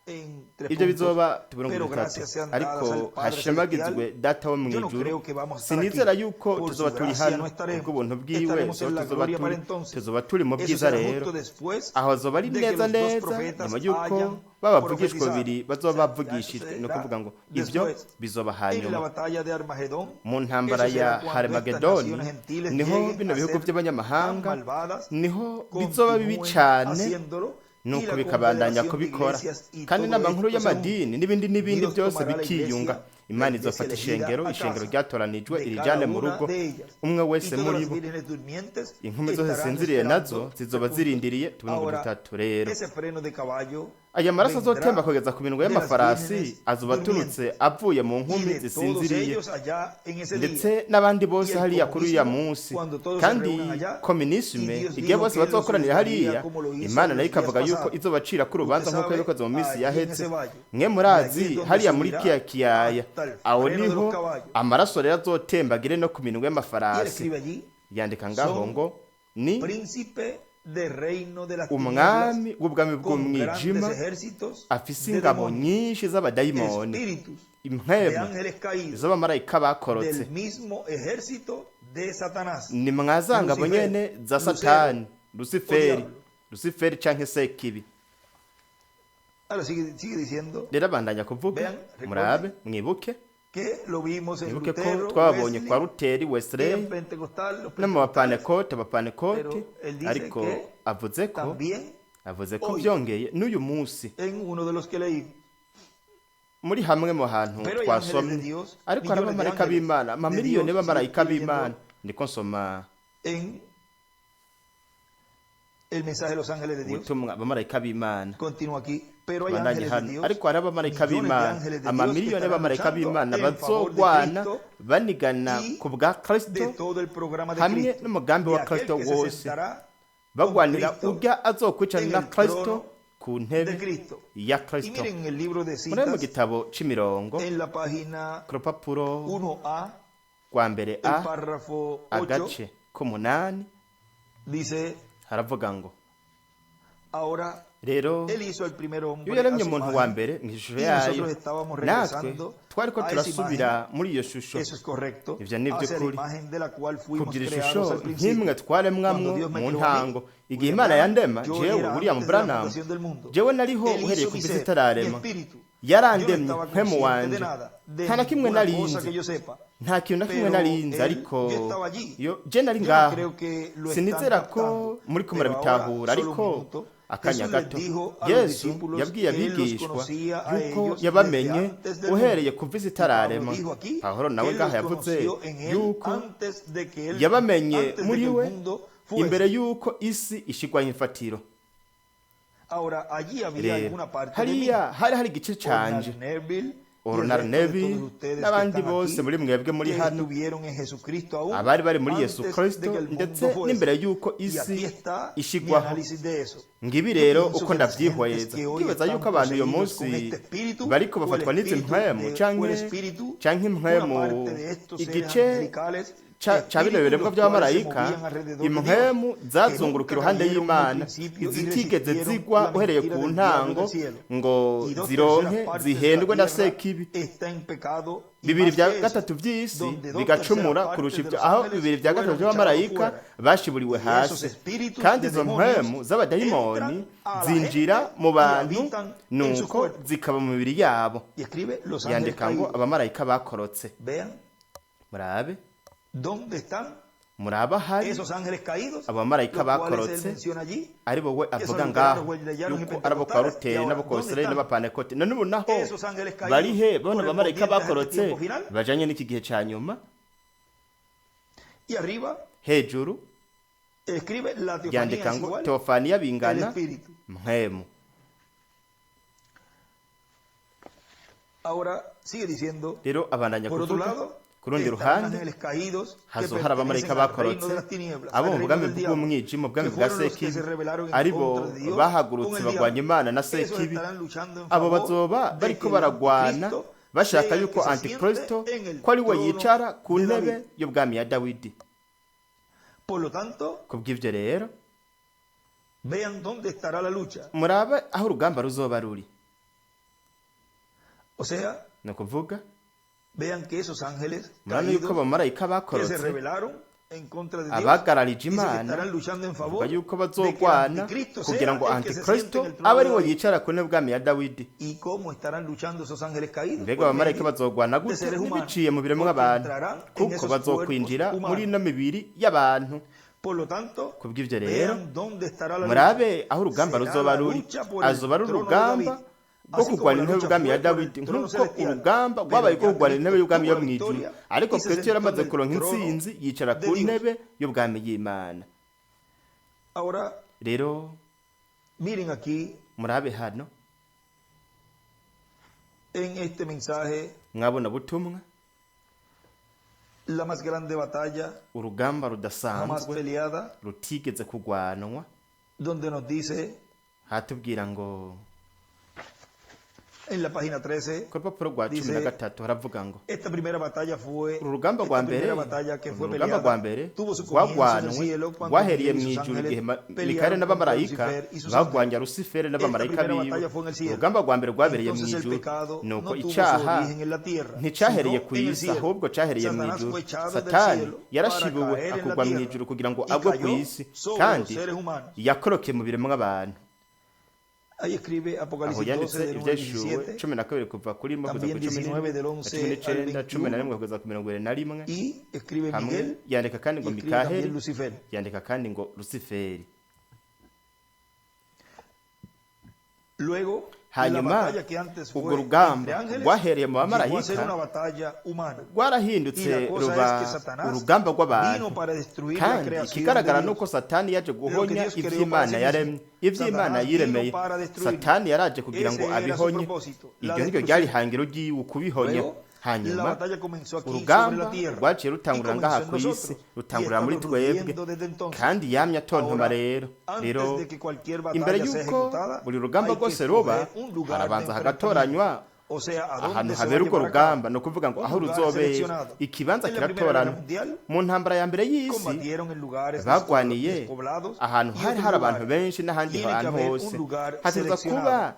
en tres Ivyo puntos. bizoba tubirongo Pero bitatu, gracias sean dadas ariko al Padre hashemagizwe Celestial. Data wo Yo no mw'ijuru. creo que vamos a estar Sinizera aquí. yuko Por tuzoba su turi gracia hano no estaremos. kubw'ubuntu bwiwe, Estaremos en la tuzoba gloria para turi entonces. tuzoba turi mu Eso bwiza será rero. justo después Aho azoba ari de que neza los dos neza profetas nyuma yuko hayan babavugishwa profetizado. babiri O bazoba sea, ya eso bavugishijwe, ni será ukuvuga ngo ivyo después. bizoba En la hanyuma batalla de Armagedón, mu ntambara eso será ya cuando estas Harimagedoni, naciones gentiles niho lleguen bino a bihugu ser tan by'abanyamahanga malvadas, niho bizoba bibi continúen cane, haciéndolo, y nuko la bikabandanya confederación de kubikora, iglesias y kandi todo inama nkuru esto se une. y'amadini n'ibindi n'ibindi Dios byose tomará la bikiyunga. iglesia, la Imana iglesia izofata elegida ishengero, a ishengero casa ryatoranijwe de irijane cada mu una rugo, de ellas. umwe Y wese todas muri las bo. vírgenes durmientes Inkumi zose estarán zisinziriye nazo esperando. zizoba Tres puntos. zirindiriye tubirungo Ahora, bitatu rero. ese freno de caballo Aya maraso azotemba vendrá kugeza ku minwe de las y'amafarasi vírgenes azoba aturutse durmientes avuye mu y nkumi de todos zisinziriye, ellos allá en ese día. ndetse n'abandi Y bose el hariya kuri uriya comunismo, munsi. cuando todos se Kandi reúnan allá, y kominisme, Dios igihe dijo bose que él los bazokoranira juzgaría hariya, como lo hizo Imana en nayo los días ikavuga yuko pasados. izobacira ko urubanza Usted nk'uko sabe, yabikoze mu minsi allí en yaheze. ese valle. Mwe Y allí murazi es donde hariya muri subirá kiya kiyaya, hasta el aho freno de niho los caballos. amaraso rero azotemba agere no ku minwe Y él y'amafarasi. escribe allí, Yandika ngaho son ngo ni príncipe del reino de las tinieblas umwami w'ubwami con grandes bw'umwijima ejércitos afise de ingabo demonios, nyinshi z'abadayimoni, espíritus de impwemu ángeles caídos z'abamarayika bakorotse. del mismo ejército de Satanás, Ni mwaza ngabo Lucifer, nyene za Lucero Satani, o Luciferi, diablo. Luciferi canke Sekibi. Ahora sigue, sigue diciendo Rero abandanya kuvuga, Vean, recuerden murabe, mwibuke, que lo vimos en mwibuke ko Lutero, twabonye kwa Wesley Luteri, y en Wesley Pentecostal, los no mu pentecostales, bapanekote, abapanekote, pero él dice ariko que avuze ko también avuze ko hoy byongeye n'uyu munsi en uno de los que leí. muri hamwe mu hantu Pero hay ángeles twasomye, de Dios, ariko hari millones de abamarayika ángeles b'Imana, de amamiliyoni Dios, y'abamarayika sigo b'Imana. leyendo Ndiko nsoma en el mensaje de los ángeles de Dios. ubutumwa abamarayika b'Imana. Continúa aquí. Pero hay Bandanye ángeles de hano, Dios, ariko hari abamarayika millones de b'Imana, ángeles de Dios que amamiliyoni estarán y'abamarayika luchando b'Imana en favor de bazogwana Cristo banigana y ku bwa de Kristo todo el programa de hamwe Cristo, n'umugambi de wa aquel Kristo que se wose, sentará con bagwanira Cristo urya azokwicarana en na el Kristo trono ku de ntebe Cristo. ya Y Kristo. miren en el libro de Muri mu citas, gitabo c'imirongo, en la página ku rupapuro 1A, rwa mbere el A, párrafo 8, agace k'umunani, dice, haravuga ngo ahora rero él hizo al primer iyo hombre a yaremye su umuntu wa imagen mbere mu ishusho y yayo, nosotros estábamos natwe regresando twariko a esa turasubira imagen. muri iyo shusho. Eso es correcto. Ivyo ni Hacia la vy'ukuri. imagen de la cual fuimos Kugira creados ishusho al principio. nk'imwe twaremwamwo Cuando Dios me mu creó a mí, ntango, igihe William Imana Branham, yandema yo jewe era William antes de la Branham, fundación del mundo. jewe nariho Él uhereye hizo ku mi isi ser, mi itararema, espíritu. Yo no yarandemye estaba mpemu consciente de wanje, nada, de nta na kimwe ninguna nari cosa nzi, que yo sepa. nta kintu na kimwe Pero nari nzi, él, ariko yo estaba allí. yo je nari Yo no ngaho. creo que lo están Sinizera ko captando. muriko Pero ahora, murabitahura, solo un ariko minuto, akanya Jesús les gato, dijo a los Yesu discípulos yabwiye que él los abigishwa conocía a yuko ellos desde yabamenye antes del uhereye mundo. kuva isi Y Pablo itararema. dijo aquí Pawulo que nawe él ngaha los yavuze conoció en él yuko antes de que él, yabamenye antes de muri que el we mundo imbere fuese. yuko isi ishigwaho imfatiro. Ahora, allí había Rero alguna parte de mí. hariya hari hari igice canje, Ornal Neville y el Ornal resto de todos Neville ustedes que n'abandi están bose aquí, muri mwebwe muri que hano, estuvieron en Jesucristo aún abari bari muri Yesu antes de Kristo que el mundo ndetse n'imbere fuese. yuko Y aquí isi está mi ishigwaho. análisis de eso. Ngibi Yo rero pienso uko que las gentes ndavyihweza, que hoy ndibaza yuko están abantu uyu poseídos con munsi este espíritu bariko o el bafatwa n'izi espíritu mpwemu de, o el canke espíritu, canke una impwemu, parte de estos seres igice angelicales ca bino biremwa by'abamarayika, impwemu zazunguruka iruhande y'Imana, zitigeze zigwa uhereye ku ntango ngo zironke zihendwe na Sekibi. 2/3 by'isi bigacumura kurusha ibyo, aho 2/3 by'abamarayika bashiburiwe hasi. Kandi izo mpwemu z'abadayimoni zinjira mu bantu, nuko zikaba mu mibiri yabo. Yandika ngo abamarayika bakorotse. Murabe, murabe ahari abamarayika bakorotse, ari bo we avuga ngaho yuko ari abo kwa Ruteri n'abo kwa Wesley n'abapantekote. None ubu naho barihe bano bamarayika bakorotse bajanye n'iki gihe ca nyuma? Hejuru yandika ngo teofaniya bingana mpwemu. Rero abandanya kuvuga, ku rundi ruhande hazohara abamarayika bakorotse abo mu bwami bw'umwijima, ubwami bwa Sekibi, ari bo bahagurutse bagwanya Imana na Sekibi. Abo bazoba bariko baragwana bashaka yuko Antikristo ko ari we yicara ku ntebe y'ubwami ya Dawidi. Kubw'ivyo rero murabe aho urugamba ruzoba ruri. Ni ukuvuga murabona yuko abamarayika bakorotse abagararije Imana, bavuga yuko bazogwana kugira ngo Antikristo abe ari we yicara ku ntebe y'ubwami ya Dawidi. Mbega abamarayika bazogwana gute? Ntibiciye mu biremwa abantu, kuko bazokwinjira muri ino mibiri y'abantu. Kubw'ivyo rero murabe aho urugamba ruzoba ruri. Azoba ari urugamba rwo kurwana intebe y'ubwami ya Dawidi, nk'uko urugamba rwabaye rwo kurwana intebe y'ubwami yo mw'ijuru. Ariko Kristo yaramaze kuronka intsinzi, yicara ku ntebe y'ubwami y'Imana. Rero murabe hano mwabona butumwa, urugamba rudasanzwe rutigeze kurwanwa, hatubwira ngo En la página 13 ku rupapuro rwa 13 haravuga ngo esta primera batalla fue uru rugamba rwa esta mbere, primera batalla que fue uru rugamba rwa peleada mbere tuvo su comienzo en el rwagwanwe cielo cuando rwahereye Miguel y mu sus ijuru ángeles igihe Mikayeli pelearon contra n'abamarayika Lucifer y sus bagwanya ángeles. Rusiferi Esta n'abamarayika primera biwe. batalla fue en el cielo. Urugamba rwa mbere rwabereye mu Entonces el ijuru, pecado nuko no tuvo su icaha origen en la tierra, nticahereye sino ku en el isi, cielo. ahubwo cahereye mu Satanás ijuru. fue echado del Satani cielo para yarashibuwe caer en la akugwa mu tierra ijuru kugira ngo y agwe ku cayó isi, sobre los kandi seres humanos. yakorokeye mu biremwa abantu. Ahí escribe Aho Apocalipsis 12 yanditse del 1 al ivyashuwe 17, 12 kuva kuri 1 kugeza también kuri 19 del 19, 11 al 11 21, kugeza ku 21. y escribe Hamwe Miguel yandika kandi y ngo escribe también Mikaheli, Lucifer. yandika kandi ngo Rusiferi. Luego, la Hanyuma batalla que antes urwo fue rugamba entre ángeles rwahereye mu llegó a ser bamarayika una batalla humana. Y rwarahindutse la cosa ruba es que Satanás urugamba rw'abantu. vino para destruir la Kandi creación de ikigaragara Dios. nuko Satani yaje Lo que guhonya Dios creó para ivy'Imana sí mismo. yaremye, ivy'Imana Satanás vino yiremeye. para destruirlo. Satani yaraje kugira ngo Ese era su abihonye. propósito, la Iryo niryo destrucción. ryari ihangiro ryiwe, kubihonya. Luego, la Hanyuma batalla comenzó aquí sobre la urugamba tierra rwaciye y rutangurira ngaha comenzó en ku isi, nosotros y rutangurira muri estamos twebwe, rugiendo desde entonces. kandi yamye atontoma. Ahora, Rero antes rero de que cualquier imbere batalla sea y'uko ejecutada, buri rugamba hay que rwose ruba, escoger un lugar de harabanza enfrentamiento, hagatoranywa o sea, a ahantu dónde se va a habera urwo llevar a cabo. rugamba, ni ukuvuga ngo Un aho lugar ruzobera, seleccionado. ikibanza En la Primera Guerra kiratoranwa. Mundial Mu ntambara ya mbere y'isi combatieron en lugares bagwaniye despoblados ahantu y hari otros hari abantu lugares. benshi n'ahandi Tiene que hantu haber hose un lugar hategerezwa kuba seleccionado.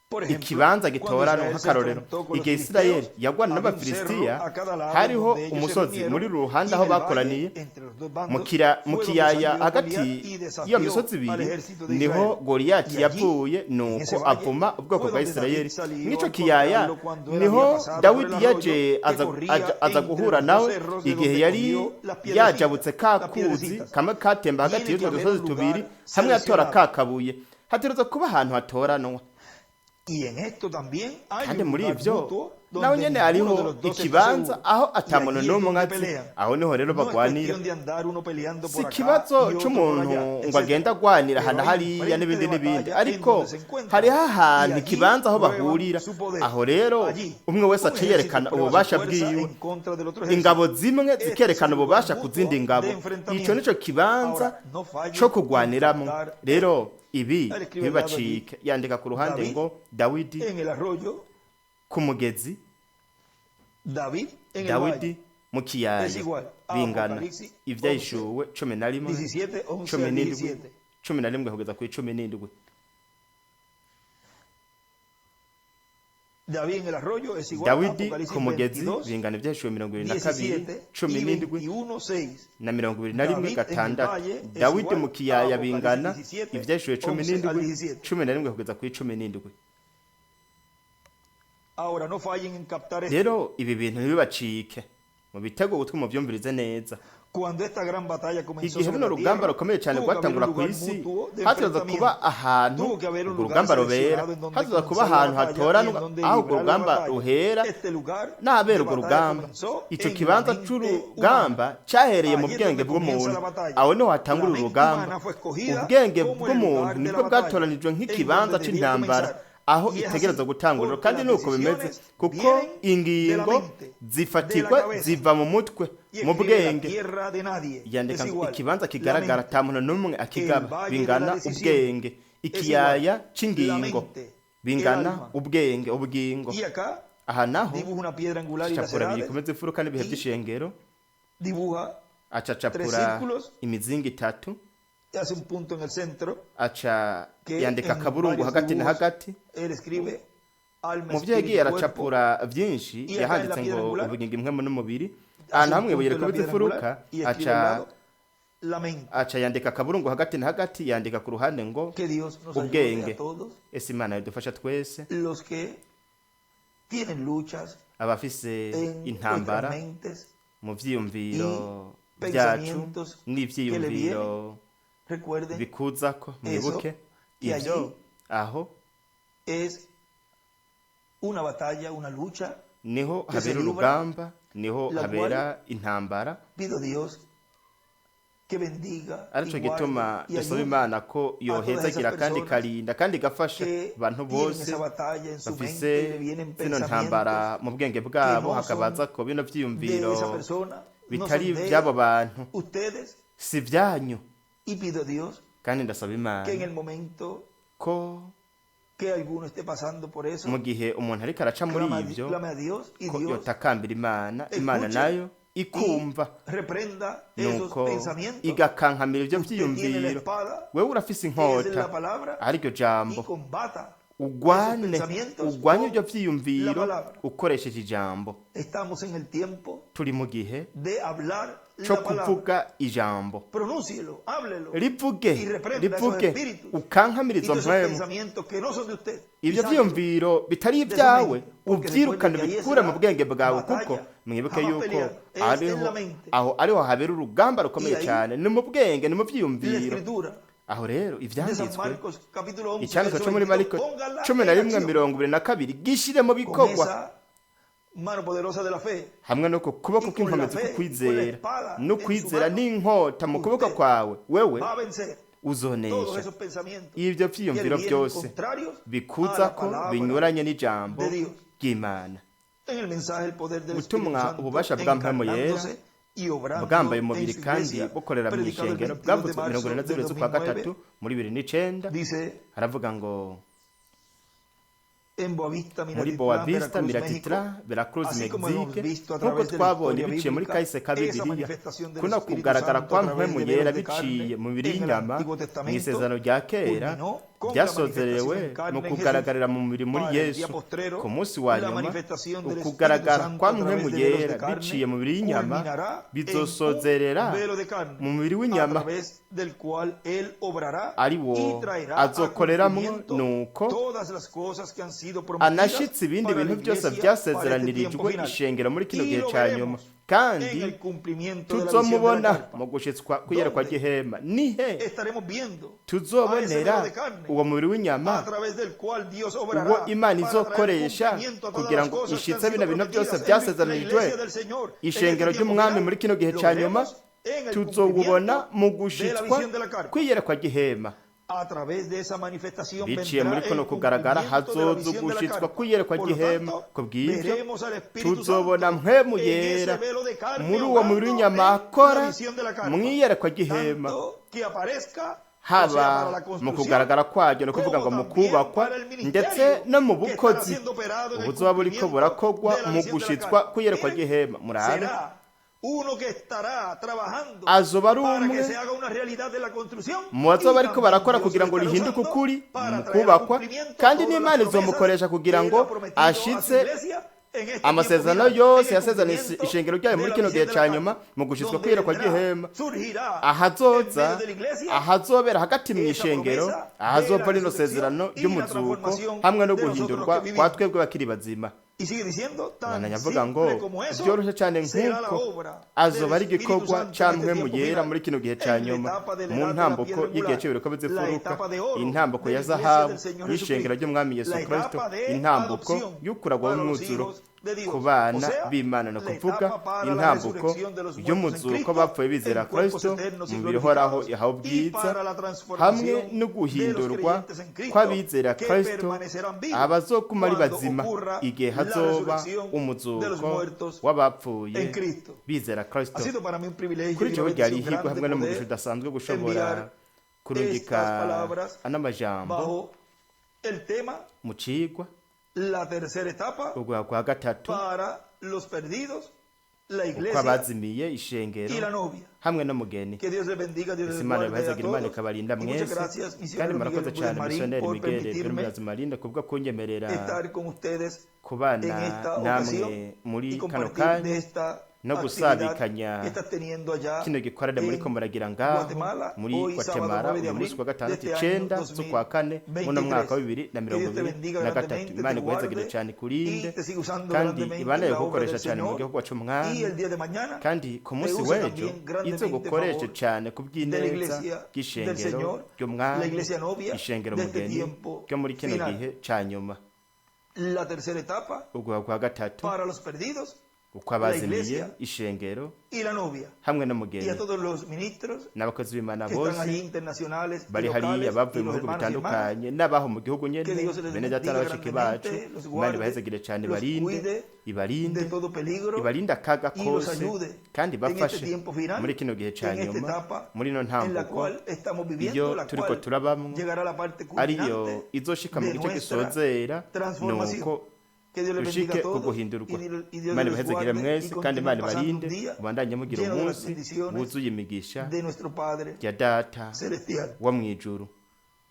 Por ejemplo, ikibanza cuando gitoranwa. Israel se Nk'akarorero, enfrentó con los igihe Isirayeli filisteos, yagwana había un cerro n'Abafilisitiya, a cada lado hariho donde ellos se umusozi reunieron, muri ruhande y aho en el valle bakoraniye, entre los dos mu bandos kira- mu fue donde kiyaya salió hagati Goliat y y'iyo desafió misozi al ibiri ejército de niho Israel. Goliyati Y allí, yavuye, en ese nuko valle, avuma ubwoko fue bwa donde David Isirayeli. salió Mw'ico a kiyaya encontrarlo cuando él niho había pasado por el Dawidi arroyo yaje que aza, corría aja, aza entre guhura los dos nawe cerros de igihe donde yari cogió las piedrecitas, yajabutse ka las kuzi piedrecitas. kamwe katemba hagati Tiene que y'utwo haber dusozi un tubiri, lugar hamwe yatora seleccionado. ka kabuye. Hategerezwa kuba ahantu hatoranwa. Y en esto también hay Kandi un muri lugar ivyo mutuo naho donde nyene ninguno de hariho los dos está ikibanza seguro. aho Y ata muntu allí es n'umwe donde azi, pelean. aho niho rero No es bagwanira. cuestión de andar uno peleando Si por acá ikibazo y otro por c'umuntu allá, ngo etcétera. agenda agwanira Pero ahantu hay un hariya frente n'ibindi de n'ibindi, batalla en ariko donde se encuentran hariho y ahantu allí ikibanza aho prueban bahurira. su poder. Aho rero Allí, umwe wese un aca ejército yerekana prueba su ububasha fuerza bwiwe, en contra del otro ejército. ingabo zimwe Este es zikerekana el lugar ububasha ku mutuo zindi ngabo. de Ico enfrentamiento. nico kibanza Ahora, no fallen co en kugwaniramwo. faltar Rero ibi Él escribe al lado allí, ntibibacike. Yandika ku ruhande David ngo Dawidi en el arroyo, ku mugezi, David en el Dawidi valle. Mu kiyaya Es igual a bingana Apocalipsis Ibyahishuwe 11 17, 11 cumi al n'indwi 17. 11 kugeza kuri 17. David en el arroyo es igual a Dawidi Apocalipsis ku mugezi 22, bingana Ibyahishuwe 22 17 cumi y n'indwi 21, 6. na 21 David en el 6. valle es Dawidi igual mu a kiyaya Apocalipsis bingana 17, Ibyahishuwe cumi 11 al n'indwi 17. 11 kugeza kuri 17. Ahora no fallen en captar esto. Rero ibi bintu ntibibacike mu bitego ugutwi mubyumvirize neza. Cuando esta gran batalla comenzó Igihe sobre runo la rugamba tierra, rukomeye cyane tuvo que haber un rwatangura ku lugar isi, mutuo de hategerezwa kuba enfrentamiento. ahantu Tuvo que haber un urwo lugar rugamba rubera, seleccionado en donde hategerezwa kuba comenzar la ahantu batalla y en hatoranwa donde aho urwo librar la rugamba batalla. ruhera Este lugar n'ahabera de urwo batalla rugamba. comenzó Ico en la kibanza mente c'urugamba humana. cyahereye mu Allí es bwenge donde bw'umuntu. comienza la batalla. Aho niho La hatangura mente urugamba. humana fue escogida Ubwenge como el bw'umuntu lugar de la nibwo batalla, bwatoranijwe en nk'ikibanza donde debía c'intambara comenzar. aho Y es itegerezwa así, gutangurira. porque Kandi las nuko bimeze, decisiones kuko vienen de la ingingo mente, de la zifatirwa cabeza. ziva mu mutwe, Y mu escribe la bwenge. tierra de nadie. Yandika Es ngo igual, ikibanza la kigaragara mente. ata muntu n'umwe El akigaba valle de la bingana decisión ubwenge. es Ikiyaya igual, la c'ingingo mente, el bingana alma. ubwenge, ubugingo. Y acá Aha naho dibuja una piedra angular y las acapura bibiri edades bikomeza imfuruka n'ibihe y by'ishengero. dibuja tres Acacapura círculos imizingi itatu, y hace un punto en el centro aca que yandika en akaburungu varios hagati na dibujos hagati. él escribe alma, Mu byo yagiye espíritu, cuerpo. aracapura byinshi Y acá en la yahanditse piedra ngo angular ubugingo impwemu n'umubiri. hace Ahantu un hamwe ibuye punto en la rikubita piedra imfuruka angular y escribe al aca lado la mente. aca yandika akaburungu hagati na hagati, yandika ku ruhande ngo Que Dios nos ayude ubwenge. a todos Ese Imana yadufasha twese los que tienen luchas abafise en nuestras intambara mentes mu vyiyumviro y byacu pensamientos que le n'ivyiyumviro Recuerden, bikuzako, mwibuke que ivyo allí aho es una batalla, una lucha. niho que se habera libra, urugamba, niho la habera intambara. Pido a Dios que bendiga y Arico guarde gituma y dusaba ayude Imana ko a todas esas yohezagira kandi personas ikarinda kandi igafasha que abantu tienen bose esa batalla en su mente y bafise le vienen zino ntambara pensamientos mu bwenge que bwabo, no hakabaza son ko bino de vyiyumviro esa persona, no bitari son de ivy'abo bantu, ustedes. si ivyanyu. Y pido a Dios Kandi ndasaba que en Imana el momento ko que alguno esté pasando por eso, mu gihe umuntu ariko araca muri ivyo, clame a Dios y ko Dios yotakambira Imana, Imana escuche nayo y ikumva, reprenda esos nuko pensamientos. igakankamira ivyo Usted tiene la vyiyumviro. espada, Wewe urafise que es inkota la palabra, ariryo y jambo, combata esos ugwane pensamientos ugwanye con ivyo la vyiyumviro palabra. ukoresheje ijambo. Estamos en el tiempo Turi mu gihe de hablar co la palabra. kuvuga ijambo. Pronúncielo, háblelo Rivuge, y reprenda esos rivuge, espíritus ukankamira y izo todos esos mpwemu, pensamientos que no son de usted. Y ibyo sáquelos vyiyumviro bitari de su ibyawe, mente, porque ubyirukane recuerde que ahí ubikure mu será bwenge bwawe, kuko batalla, mwibuke jamás yuko pelear, es en ariho la mente. aho ariho habera urugamba Y rukomeye ahí cyane, ni mu bwenge, ni mu la vyiyumviro. escritura Aho rero de San ivyanditswe, Marcos capítulo 11 icyanditswe verso cyo muri 22, Mariko póngala cumi na en rimwe acción 22, gishire mu con bikorwa esa mano poderosa de la fe hamwe n'uko kuboko y con la kw'inkomezi fe y con la k'ukwizera espada no en su kwizera mano, n'inkota mu kuboko usted kwawe, wewe va a vencer todos uzonesha esos pensamientos ibyo que le vyiyumviro vienen byose contrarios a bikuza la ko palabra binyuranye n'ijambo de Dios. ry'Imana. En el mensaje el poder del Espíritu Ubutumwa Santo ububasha bwa Mpwemu Yera encarnándose y obrando bwambaye en umubiri su kandi iglesia, bukorera mu predicado el ishengero, 22 de bwavuzwe mirongo marzo irindwi na del zibiri z'ukwa 2009, gatatu muri 2009, dice haravuga ngo en Boavista, muri Minatitlán, Boavista, Veracruz, México, Minatitlán, Veracruz, así como hemos Mexique, visto a nk'uko través de la twabonye historia biciye muri bíblica, kahise ka esa Bibiliya, manifestación del kuno Espíritu kugaragara Santo kwa a través Mpwemu de Yera velos de biciye carne mu mibiri en el y'inyama Antiguo mu Testamento isezerano rya kera, culminó con la byasozerewe manifestación en mu carne en Jesús. kugaragarira mu mubiri muri Para el día Yesu. postrero, Ku munsi wa la nyuma, manifestación del Espíritu ukugaragara Santo kwa a través Mpwemu de velos de Yera carne biciye mu mibiri y'inyama culminará en un bizosozerera velo de carne, mu mubiri a w'inyama través del cual él obrará ari wo y traerá a azokoreramwo, cumplimiento nuko todas las cosas que han sido prometidas anashitse ibindi para la bintu byose iglesia para este byasezeranirijwe tiempo final. ishengero muri kino Y gihe lo ca nyuma. veremos en Kandi el cumplimiento de la visión de la tuzomubona carpa. mu gushitswa kw'iyerekwa ¿Dónde ry'ihema. Nihe estaremos viendo a ese tuzobonera velo de carne uwo mubiri w'inyama a través del cual Dios uwo obrará Imana para traer izokoresha cumplimiento a todas kugira las ngo cosas que han ishitse sido bino bintu byose prometidas en la byasezeranirijwe iglesia del Señor en ishengero este tiempo ry'umwami final? muri kino gihe Lo ca nyuma? veremos en el Tuzowubona cumplimiento mu de la gushitswa visión de la carpa. kw'iyerekwa ry'ihema. A través de esa manifestación Biciye vendrá muri kuno el kugaragara cumplimiento de la hazoza visión de la ugushitswa carpa. kw'iyerekwa Por lo ry'ihema. tanto, Ku bw'ivyo veremos al Espíritu tuzobona Santo Mpwemu en ese Yera velo de carne muri uwo mubiri obrando w'inyama en la akora visión de la carpa. mw'iyerekwa ry'ihema, Tanto que aparezca, o sea, para haba la mu construcción, kugaragara kwaryo, ni ukuvuga como ngo mu también kubakwa, para el ndetse ministerio no mu que estará bukozi siendo operado en el ubuzoba buriko cumplimiento burakogwa de la mu visión de la gushitswa carpa. kw'iyerekwa Miren, ry'ihema. Murabe, será Azoba ari umwe mu bazoba bariko barakora kugira ngo rihinduke ukuri mu kubakwa, kandi n'Imana izomukoresha kugira ngo ashitse amasezerano yose yasezeranye ishengero ryayo muri kino gihe cya nyuma mu gushitswa kw'iyerekwa ry'ihema. Ahazoza ahazobera hagati mu ishengero, ahazova rino sezerano ry'umuzuko hamwe no guhindurwa kwa twebwe bakiri bazima. Avuga ngo byoroshye cyane nk'uko azoba ari igikorwa cya mpwemu yera muri kino gihe cya nyuma, mu ntambuko y'igihe cy'ibiriko by'imfuruka, intambuko ya zahabu y'ishengero ry'umwami Yesu Kristo, intambuko y'ukuragwa w'umwuzuro ku bana b'Imana, no kuvuga intambuko y'umuzuko bapfuye bizera Kristo mu bihoraho yahawe ubwiza, hamwe no guhindurwa kw'abizera Kristo abazokuma ari bazima igihe hazoba umuzuko w'abapfuye bizera Kristo. Kuri jewe ryari ihirwe hamwe n'umugisha udasanzwe gushobora kurungika ano majambo mu cigwa urwa kwa gatatu, uko abazimiye ishengero hamwe n'umugeni. Imana ibahezagire, Imana ikabarinda mwese. Kandi murakoze cyane misiyoneri Miguel Bermudez Marinda kubwo kunyemerera kubana namwe muri kano kanya no gusabikanya kino gikorane muriko muragira ngaho muri Guatemala uyu munsi wa gatandatu 9 z'ukwa kane muno mwaka wa 2023. Imana iguhezagire cyane, ikurinde kandi ibanaye gukoresha cyane mu gihugu c'umwami, kandi ku munsi w'ejo izogukoreshe cyane ku bw'ineza bw'ishengero ry'umwami, ishengero mugeni ryo muri kino gihe ca nyuma. Uguha kwa gatatu, uko abazimiye ishengero hamwe n'umugeni, n'abakozi b'Imana bose bari hariya bavuye mu bihugu bitandukanye n'abaho mu gihugu nyene, bene data na bashiki bacu. Imana ibahezagire cyane, ibarinde, ibarinde, ibarinde akaga kose, kandi bafashe muri kino gihe ca nyuma, muri ino ntambuko iyo turiko turabamwo, ariyo izoshika mu gice gisozera, nuko dushike ku guhindurwa. Imana ibahezagire mwese, kandi Imana ibarinde, mubandanye mugira umunsi wuzuye imigisha ya Data wo mw'ijuru.